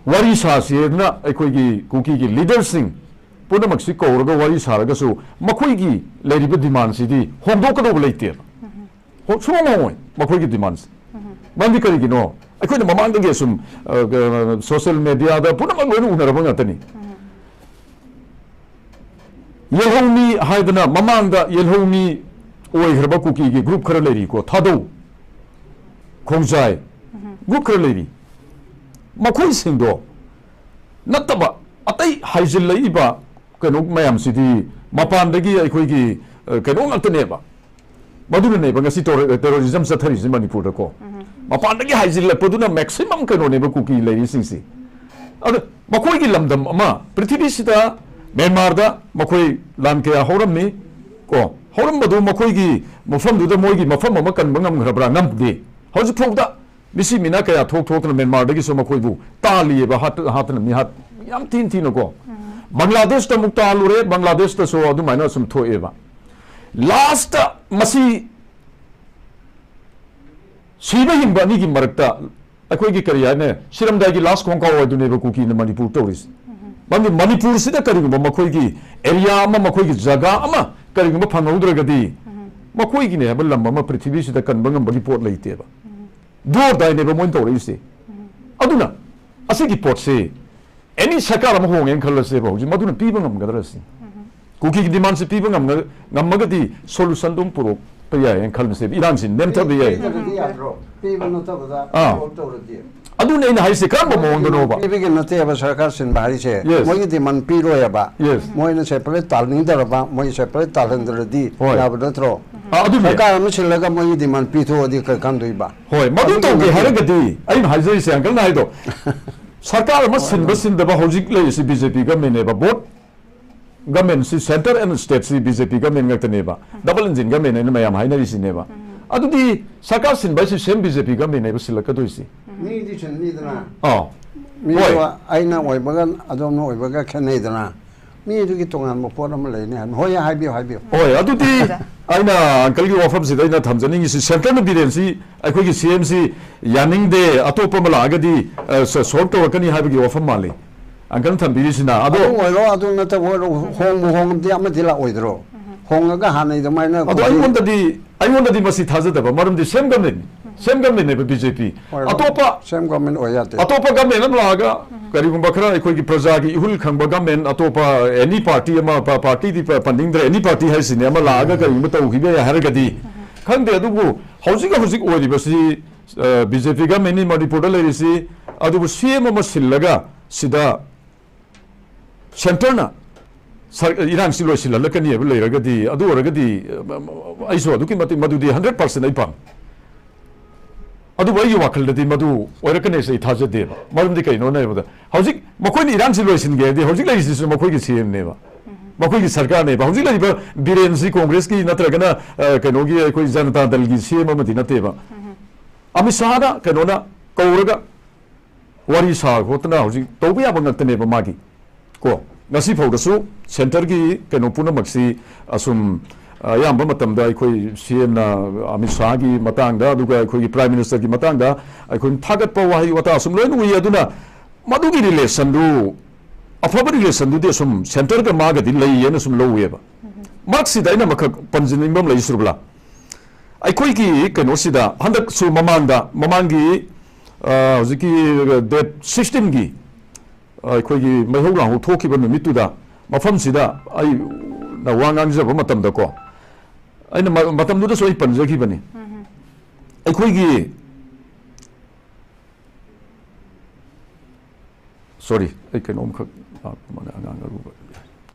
ꯋꯥꯔꯤ ꯁꯥꯁꯦꯅ ꯑꯩꯈꯣꯏꯒꯤ ꯀꯨꯀꯤꯒꯤ ꯂꯤꯗꯔꯁꯤꯡ ꯄꯨꯝꯅꯃꯛꯁꯤ ꯀꯧꯔꯒ ꯋꯥꯔꯤ ꯁꯥꯔꯒꯁꯨ ꯃꯈꯣꯏꯒꯤ ꯂꯩꯔꯤꯕ ꯗꯤꯃꯥꯟꯁꯤꯗꯤ ꯍꯣꯡꯗꯣꯛꯀꯗꯧꯕ ꯂꯩꯇꯦꯕ꯫ ꯍꯣ-, ꯁꯨꯡꯍꯣꯡ ꯍꯣꯡꯉꯣꯏ ꯃꯈꯣꯏꯒꯤ ꯗꯤꯃꯥꯟꯁꯦ꯫ ꯃꯔꯝꯗꯤ ꯀꯔꯤꯒꯤꯅꯣ? ꯑꯩꯈꯣꯏꯅ ꯃꯃꯥꯡꯗꯒꯤ ꯑꯁꯨꯝ, ꯑ, ꯁꯣꯁꯤꯌꯦꯜ ꯃꯦꯗꯤꯌꯥꯗ ꯄꯨꯝꯅꯃꯛ ꯂꯣꯏꯅ ꯎꯅꯔꯕ ꯉꯥꯛꯇꯅꯤ꯫ ꯌꯦꯜꯍꯧꯃꯤ ꯍꯥꯏꯗꯅ ꯃꯃꯥꯡꯗ ꯌꯦꯜꯍꯧꯃꯤ ꯑꯣꯏꯈ꯭ꯔꯕ ꯀꯨꯀꯤꯒꯤ ꯒ꯭ꯔꯨꯞ ꯈꯔ ꯂꯩꯔꯤꯀꯣ, ꯊꯥꯗꯧ, ꯈꯣꯡꯖꯥꯏ, ꯒ꯭ꯔꯨꯞ ꯈꯔ ꯂꯩꯔꯤ꯫ ꯃꯈꯣꯏꯁꯤꯡꯗꯣ ꯅꯠꯇꯕ ꯑꯇꯩ ꯍꯥꯏꯖꯤꯜꯂꯛꯏꯕ ꯀꯩꯅꯣ ꯃꯌꯥꯝꯁꯤꯗꯤ ꯃꯄꯥꯟꯗꯒꯤ ꯑꯩꯈꯣꯏꯒꯤ, ꯑ, ꯀꯩꯅꯣ ꯉꯥꯛꯇꯅꯦꯕ꯫ ꯃꯗꯨꯅꯅꯦꯕ ꯉꯁꯤ ꯇꯦꯔꯣ-, ꯇꯦꯔꯣꯔꯤꯖꯝ ꯆꯠꯊꯔꯤꯁꯦ ꯃꯅꯤꯄꯨꯔꯗꯀꯣ꯫ ꯃꯄꯥꯟꯗꯒꯤ ꯍꯥꯏꯖꯤꯜꯂꯛꯄꯗꯨꯅ ꯃꯦꯛꯁꯤꯃꯝ ꯀꯩꯅꯣꯅꯦꯕ ꯀꯨꯀꯤ ꯂꯩꯔꯤꯁꯤꯡꯁꯤ꯫ ꯑꯗ ꯃꯈꯣꯏꯒꯤ ꯂꯝꯗꯝ ꯑꯃ ꯄ꯭ꯔꯤꯊꯤꯕꯤꯁꯤꯗ ꯃ꯭ꯌꯥꯟꯃꯥꯔꯗ ꯃꯈꯣꯏ ꯂꯥꯟ ꯀꯌꯥ ꯍꯧꯔꯝꯃꯤ ꯀꯣ꯫ ꯍꯧꯔꯝꯕꯗꯨ ꯃꯈꯣꯏꯒꯤ ꯃꯐꯝꯗꯨꯗ ꯃꯣꯏꯒꯤ ꯃꯐꯝ ꯑꯃ ꯀꯟꯕ ꯉꯝꯈ꯭ꯔꯕ꯭ꯔꯥ? ꯉꯝꯗꯦ꯫ ꯍꯧꯖꯤꯛ ꯐꯥꯎꯗ ꯃꯤꯁꯤ ꯃꯤꯅꯥ ꯀꯌꯥ ꯊꯣꯛ ꯊꯣꯛꯇꯅ ꯃ꯭ꯌꯥꯟꯃꯥꯔꯗꯒꯤꯁꯨ ꯃꯈꯣꯏꯕꯨ ꯇꯥꯜꯂꯤꯑꯕ, ꯍꯥꯠ-, ꯍꯥꯠꯇꯅ ꯃꯤ ꯍꯥꯠ-, ꯌꯥꯝ ꯊꯤꯅ ꯊꯤꯅꯀꯣ꯫ ꯕꯪꯒ꯭ꯂꯥꯗꯦꯁꯇ ꯑꯃꯨꯛ ꯇꯥꯜꯂꯨꯔꯦ, ꯕꯪꯒ꯭ꯂꯥꯗꯦꯁꯇꯁꯨ ꯑꯗꯨꯃꯥꯏꯅ ꯁꯨꯝ ꯊꯣꯛꯑꯦꯕ꯫ ꯂꯥꯁꯇ ꯃꯁꯤ ꯁꯤꯕ ꯍꯤꯡꯕ ꯑꯅꯤꯒꯤ ꯃꯔꯛꯇ ꯑꯩꯈꯣꯏꯒꯤ ꯀꯔꯤ ꯍꯥꯏꯅꯤ, ꯁꯤꯔꯝꯗꯥꯏꯒꯤ ꯂꯥꯁ ꯈꯣꯡꯀꯥꯎ ꯍꯥꯏꯗꯨꯅꯦꯕ ꯀꯨꯀꯤꯅ ꯃꯅꯤꯄꯨꯔ ꯇꯧꯔꯤꯁꯦ꯫ ꯃꯔꯝꯗꯤ ꯃꯅꯤꯄꯨꯔꯁꯤꯗ ꯀꯔꯤꯒꯨꯝꯕ ꯃꯈꯣꯏꯒꯤ ꯑꯦꯔꯤꯌꯥ ꯑꯃ, ꯃꯈꯣꯏꯒꯤ ꯖꯒꯥ ꯑꯃ ꯀꯔꯤꯒꯨꯝꯕ ꯐꯪꯍꯧꯗ꯭ꯔꯒꯗꯤ ꯃꯈꯣꯏꯒꯤꯅꯦ ꯍꯥꯏꯕ ꯂꯝ ꯑꯃ ꯄ꯭ꯔꯤꯊꯤꯕꯤꯁꯤꯗ ꯀꯟꯕ ꯉꯝꯕꯒꯤ ꯄꯣꯠ ꯂꯩꯇꯦꯕ꯫ ꯗꯣꯔꯗꯥꯏꯅꯦꯕ ꯃꯣꯏꯅ ꯇꯧꯔꯛꯏꯁꯦ꯫ ꯑꯗꯨꯅ ꯑꯁꯤꯒꯤ ꯄꯣꯠꯁꯤ ꯑꯦꯅꯤ ꯁꯔꯀꯥꯔ ꯑꯃ ꯍꯣꯡꯉꯦꯅ ꯈꯜꯂꯁꯦꯕ, ꯍꯧꯖꯤꯛ ꯃꯗꯨꯅ ꯄꯤꯕ ꯉꯝꯒꯗ꯭ꯔ ꯁꯤ? ꯀꯨꯀꯤꯒꯤ ꯗꯤꯃꯥꯟꯁꯤ ꯄꯤꯕ ꯉꯝꯒ-, ꯉꯝꯃꯒꯗꯤ ꯁꯣꯂꯨꯁꯟꯗꯨꯝ ꯄꯨꯔꯛꯄ ꯌꯥꯏ ꯍꯥꯏꯅ ꯈꯜꯂꯁꯦꯕ, ꯏꯔꯥꯡꯁꯤ ꯅꯦꯝꯊꯕ ꯌꯥꯏ꯫ ꯄꯤꯗꯕꯗꯤ ꯌꯥꯗ꯭ꯔꯣ? ꯄꯤꯕ ꯅꯠꯇꯕꯗ ꯑꯥ꯫ ꯊꯕꯛ ꯇꯧꯔꯗꯤ꯫ ꯑꯗꯨꯅꯦ ꯑꯩꯅ ꯍꯥꯏꯁꯦ, ꯀꯔꯝꯕ ꯃꯑꯣꯡꯗꯅꯣꯕ? ꯄꯤꯕꯒꯤ ꯅꯠꯇꯦꯕ ꯁꯔꯀꯥꯔ ꯁꯤꯟꯕ ꯍꯥꯏꯁꯦ꯫ Yes꯫ ꯃꯣꯏꯒꯤ ꯗꯤꯃꯥꯟ ꯄꯤꯔꯣꯏꯕ꯫ Yes꯫ ꯃꯣꯏꯅ ꯁꯦꯄꯔꯦꯠ ꯇꯥꯜꯅꯤꯡꯗ꯭ꯔꯕ, ꯃꯣꯏ ꯁꯦꯄꯔꯦꯠ ꯇꯥꯜꯍꯟꯗ꯭ꯔꯗꯤ ꯍꯣꯏ꯫ ꯌꯥꯕ ꯅꯠꯇ꯭ꯔꯣ? ꯑꯥ, ꯑꯗꯨꯅꯦ꯫ ꯁꯔꯀꯥꯔ ꯑꯃ ꯁꯤꯜꯂꯒ ꯃꯣꯏꯒꯤ ꯗꯤꯃꯥꯟ ꯄꯤꯊꯣꯛꯑꯗꯤ ꯀꯩ ꯀꯥꯟꯗꯣꯏꯕ? ꯍꯣꯏ, ꯃꯗꯨ ꯑꯗꯨꯒꯤ ꯇꯧꯒꯦ ꯅꯠꯇꯦ꯫ ꯍꯥꯏꯔꯒꯗꯤ ꯑꯩꯅ ꯍꯥꯏꯖꯔꯤꯁꯦ, ꯑꯪꯀꯜꯅ ꯍꯥꯏꯗꯣ, ꯁꯔꯀꯥꯔ ꯑꯃ ꯍꯣꯏ, ꯁꯤꯟꯕ ꯑꯗꯨ ꯁꯤꯟꯗꯕ ꯍꯧꯖꯤꯛ ꯂꯩꯔꯤꯁꯤ ꯕꯤ ꯖꯦ ꯄꯤ ꯒꯃꯦꯟꯅꯦꯕ꯫ ꯕꯣꯠ ꯒꯃꯦꯟꯁꯤ, ꯁꯦꯟꯇꯔ ꯑꯦꯟ ꯁ꯭ꯇꯦꯠꯁꯤ ꯕꯤ ꯖꯦ ꯄꯤ ꯒꯃꯦꯟ ꯉꯥꯛꯇꯅꯦꯕ꯫ ꯗꯕꯜ ꯏꯟꯖꯤꯟ ꯒꯃꯦꯟ ꯍꯥꯏꯅ ꯃꯌꯥꯝ ꯍꯥꯏꯅꯔꯤꯁꯤꯅꯦꯕ꯫ ꯑꯗꯨꯗꯤ ꯁꯔꯀꯥꯔ ꯁꯤꯟꯕ ꯍꯥꯏꯁꯤ ꯁꯦꯝ ꯕꯤ ꯖꯦ ꯄꯤ ꯒꯃꯦꯟꯅꯦꯕ ꯁꯤꯜꯂꯛꯀꯗꯣꯏꯁꯤ꯫ ꯃꯤꯗꯤ ꯁꯤꯟꯅꯤꯗꯅ꯫ ꯑꯥ꯫ ꯃꯤꯗꯣ ꯍꯣꯏ꯫ ꯑꯩꯅ ꯑꯣꯏꯕꯒ ꯑꯗꯣꯝꯅ ꯑꯣꯏꯕꯒ ꯈꯦꯠꯅꯩꯗꯅ꯫ ꯃꯤꯗꯨꯒꯤ ꯇꯣꯉꯥꯟꯕ ꯄꯣꯠ ꯑꯃ ꯂꯩꯅꯤ ꯍꯥꯏꯕꯅꯤ꯫ ꯍꯣꯏ, ꯍꯥꯏꯕꯤꯌꯨ, ꯍꯥꯏꯕꯤꯌꯨ꯫ ꯍꯣꯏ, ꯑꯗꯨꯗꯤ ꯑꯩꯅ ꯑꯪꯀꯜꯒꯤ ꯋꯥꯐꯝꯁꯤꯗ ꯑꯩꯅ ꯊꯝꯖꯅꯤꯡꯉꯤꯁꯤ, ꯁꯦꯟꯇꯔꯅ ꯕꯤꯔꯦꯟꯁꯤ ꯑꯩꯈꯣꯏꯒꯤ ꯁꯤ ꯑꯦꯝꯁꯤ ꯌꯥꯅꯤꯡꯗꯦ, ꯑꯇꯣꯞꯄ ꯑꯃ ꯂꯥꯛꯑꯒꯗꯤ ꯁꯣꯜꯕ ꯇꯧꯔꯛꯀꯅꯤ ꯍꯥꯏꯕꯒꯤ ꯋꯥꯐꯝ ꯃꯥꯜꯂꯤ ꯑꯪꯀꯜꯅ ꯊꯝꯕꯤꯔꯤꯁꯤꯅ꯫ ꯑꯗꯣ ꯑꯗꯨ ꯑꯣꯏꯔꯣ, ꯑꯗꯨ ꯅꯠꯇꯕ ꯑꯣꯏꯔꯣ, ꯍꯣꯡꯕꯨ ꯍꯣꯡꯉꯝꯗꯤ ꯑꯃꯗꯤ ꯂꯥꯛꯑꯣꯏꯗ꯭ꯔꯣ? ꯍꯣꯡꯉꯒ ꯍꯥꯟꯅꯩ ꯑꯗꯨꯃꯥꯏꯅ ꯑꯗꯣ ꯀꯣꯟꯕꯤ- ꯑꯩꯉꯣꯟꯗꯗꯤ ꯑꯩꯉꯣꯟꯗꯗꯤ ꯃꯁꯤ ꯊꯥꯖꯗꯕ, ꯃꯔꯝꯗꯤ ꯁꯦꯝ ꯒꯃꯦꯟ ꯁꯦꯝ ꯒꯃꯦꯟꯅꯦꯕ ꯕꯤ ꯖꯦ ꯄꯤ꯫ ꯍꯣꯏ, ꯍꯣꯏ꯫ ꯑꯇꯣꯞꯄ ꯁꯦꯝ ꯒꯃꯦꯟ ꯑꯣꯏ ꯌꯥꯗꯦ꯫ ꯑꯇꯣꯞꯄ ꯒꯃꯦꯟ ꯑꯃ ꯂꯥꯛꯑꯒ ꯀꯔꯤꯒꯨꯝꯕ ꯈꯔ ꯑꯩꯈꯣꯏꯒꯤ ꯄ꯭ꯔꯖꯥꯒꯤ ꯏꯍꯨꯜ ꯈꯪꯕ ꯒꯃꯦꯟ, ꯑꯇꯣꯞꯄ ꯑꯦꯅꯤ ꯄꯥꯔꯇꯤ ꯑꯃ, ꯄꯥꯔꯇꯤꯗꯤ ꯄꯟꯅꯤꯡꯗ꯭ꯔꯦ, ꯑꯦꯅꯤ ꯄꯥꯔꯇꯤ ꯍꯥꯏꯁꯤꯅꯦ, ꯑꯃ ꯂꯥꯛꯑꯒ ꯀꯔꯤꯒꯨꯝꯕ ꯇꯧꯈꯤꯕ ꯌꯥꯏ ꯍꯥꯏꯔꯒꯗꯤ ꯈꯪꯗꯦ꯫ ꯑꯗꯨꯕꯨ ꯍꯧꯖꯤꯛ ꯍꯧꯖꯤꯛ ꯑꯣꯏꯔꯤꯕꯁꯤ ꯕꯤ ꯖꯦ ꯄꯤ ꯒꯃꯦꯟꯅꯤ ꯃꯅꯤꯄꯨꯔꯗ ꯂꯩꯔꯤꯁꯤ꯫ ꯑꯗꯨꯕꯨ ꯁꯤ ꯑꯦꯝ ꯑꯃ ꯁꯤꯜꯂꯒ ꯁꯤꯗ ꯁꯦꯟꯇꯔꯅ ꯁꯔ- ꯏꯔꯥꯡꯁꯤ ꯂꯣꯏꯁꯤꯜꯍꯜꯂꯛꯀꯅꯤ ꯍꯥꯏꯕ ꯂꯩꯔꯒꯗꯤ, ꯑꯗꯨ ꯑꯣꯏꯔꯒꯗꯤ ꯑ, ꯑꯩꯁꯨ ꯑꯗꯨꯛꯀꯤ ꯃꯇꯤꯛ ꯃꯗꯨꯗꯤ ꯍꯟꯗ꯭ꯔꯦꯠ ꯄꯥꯔꯁꯦꯟ ꯑꯩ ꯄꯥꯝꯃꯤ꯫ ꯑꯗꯨꯕꯨ ꯑꯩꯒꯤ ꯋꯥꯈꯜꯗꯗꯤ ꯃꯗꯨ ꯑꯣꯏꯔꯛꯀꯅꯤ ꯍꯥꯏꯁꯦ ꯑꯩ ꯊꯥꯖꯗꯦꯕ꯫ ꯃꯔꯝꯗꯤ ꯀꯩꯅꯣꯅ ꯍꯥꯏꯕꯗ, ꯍꯧꯖꯤꯛ ꯃꯈꯣꯏꯅ ꯏꯔꯥꯡꯁꯤ ꯂꯣꯏꯁꯤꯟꯒꯦ ꯍꯥꯏꯔꯗꯤ ꯍꯧꯖꯤꯛ ꯂꯩꯔꯤꯁꯤꯁꯨ ꯃꯈꯣꯏꯒꯤ ꯁꯤ ꯑꯦꯝꯅꯦꯕ, ꯃꯈꯣꯏꯒꯤ ꯁꯔꯀꯥꯔꯅꯦꯕ꯫ ꯍꯧꯖꯤꯛ ꯂꯩꯔꯤꯕ ꯕꯤꯔꯦꯟꯁꯤ ꯀꯣꯡꯒ꯭ꯔꯦꯁꯀꯤ ꯅꯠꯇ꯭ꯔꯒꯅ ꯑ, ꯀꯩꯅꯣꯒꯤ ꯑꯩꯈꯣꯏ ꯖꯅꯇꯥ ꯗꯜꯒꯤ ꯁꯤ ꯑꯦꯝ ꯑꯃꯗꯤ ꯅꯠꯇꯦꯕ꯫ ꯑꯃꯤꯠ ꯁꯥꯍꯅ ꯀꯩꯅꯣꯅ ꯀꯧꯔꯒ ꯋꯥꯔꯤ ꯁꯥ ꯈꯣꯠꯇꯅ ꯍꯧꯖꯤꯛ ꯇꯧꯕ ꯌꯥꯕ ꯉꯥꯛꯇꯅꯦꯕ ꯃꯥꯒꯤ꯫ ꯀꯣ, ꯉꯁꯤ ꯐꯥꯎꯗꯁꯨ ꯁꯦꯟꯇꯔꯒꯤ ꯀꯩꯅꯣ ꯄꯨꯝꯅꯃꯛꯁꯤ ꯑꯁꯨꯝ ꯑꯌꯥꯝꯕ ꯃꯇꯝꯗ ꯑꯩꯈꯣꯏ ꯁꯤ ꯑꯦꯝꯅ ꯑꯃꯤꯠ ꯁꯥꯍꯒꯤ ꯃꯇꯥꯡꯗ, ꯑꯗꯨꯒ ꯑꯩꯈꯣꯏꯒꯤ ꯄ꯭ꯔꯥꯏꯝ ꯃꯤꯅꯤꯁꯇꯔꯒꯤ ꯃꯇꯥꯡꯗ ꯑꯩꯈꯣꯏꯅ ꯊꯥꯒꯠꯄ ꯋꯥꯍꯩ ꯋꯥꯇꯥ ꯑꯁꯨꯝ ꯂꯣꯏꯅ ꯎꯏ꯫ ꯑꯗꯨꯅ ꯃꯗꯨꯒꯤ ꯔꯤꯂꯦꯁꯟꯗꯨ, ꯑꯐꯕ ꯔꯤꯂꯦꯁꯟꯗꯨꯗꯤ ꯑꯁꯨꯝ ꯁꯦꯟꯇꯔꯒ ꯃꯥꯒꯗꯤ ꯂꯩꯌꯦꯅ ꯁꯨꯝ ꯂꯧꯋꯦꯕ꯫ ꯃꯔꯛꯁꯤꯗ ꯑꯩꯅ ꯑꯃꯈꯛ ꯄꯟꯖꯅꯤꯡꯕ ꯑꯃ ꯂꯩ, ꯁꯨꯔꯕꯂꯥ꯫ ꯑꯩꯈꯣꯏꯒꯤ ꯀꯩꯅꯣꯁꯤꯗ ꯍꯟꯗꯛꯁꯨ ꯃꯃꯥꯡꯗ, ꯃꯃꯥꯡꯒꯤ ꯑ, ꯍꯧꯖꯤꯛꯀꯤ ꯗꯦꯠ ꯁꯤꯛꯁꯇꯤꯟꯒꯤ ꯑꯩꯈꯣꯏꯒꯤ ꯃꯩꯍꯧ ꯂꯥꯡꯍꯧ ꯊꯣꯛꯈꯤꯕ ꯅꯨꯃꯤꯠꯇꯨꯗ ꯃꯐꯝꯁꯤꯗ ꯑꯩꯅ ꯋꯥ ꯉꯥꯡꯖꯕ ꯃꯇꯝꯗꯀꯣ, ꯑꯩꯅ ꯃ- ꯃꯇꯝꯗꯨꯗꯁꯨ ꯑꯩ ꯄꯟꯖꯈꯤꯕꯅꯤ꯫ ꯑꯩꯈꯣꯏꯒꯤ, ꯁꯣꯔꯤ, ꯑꯩ ꯀꯩꯅꯣꯝꯈꯛ, ꯑꯉꯥꯡ ꯑꯔꯨꯕ꯫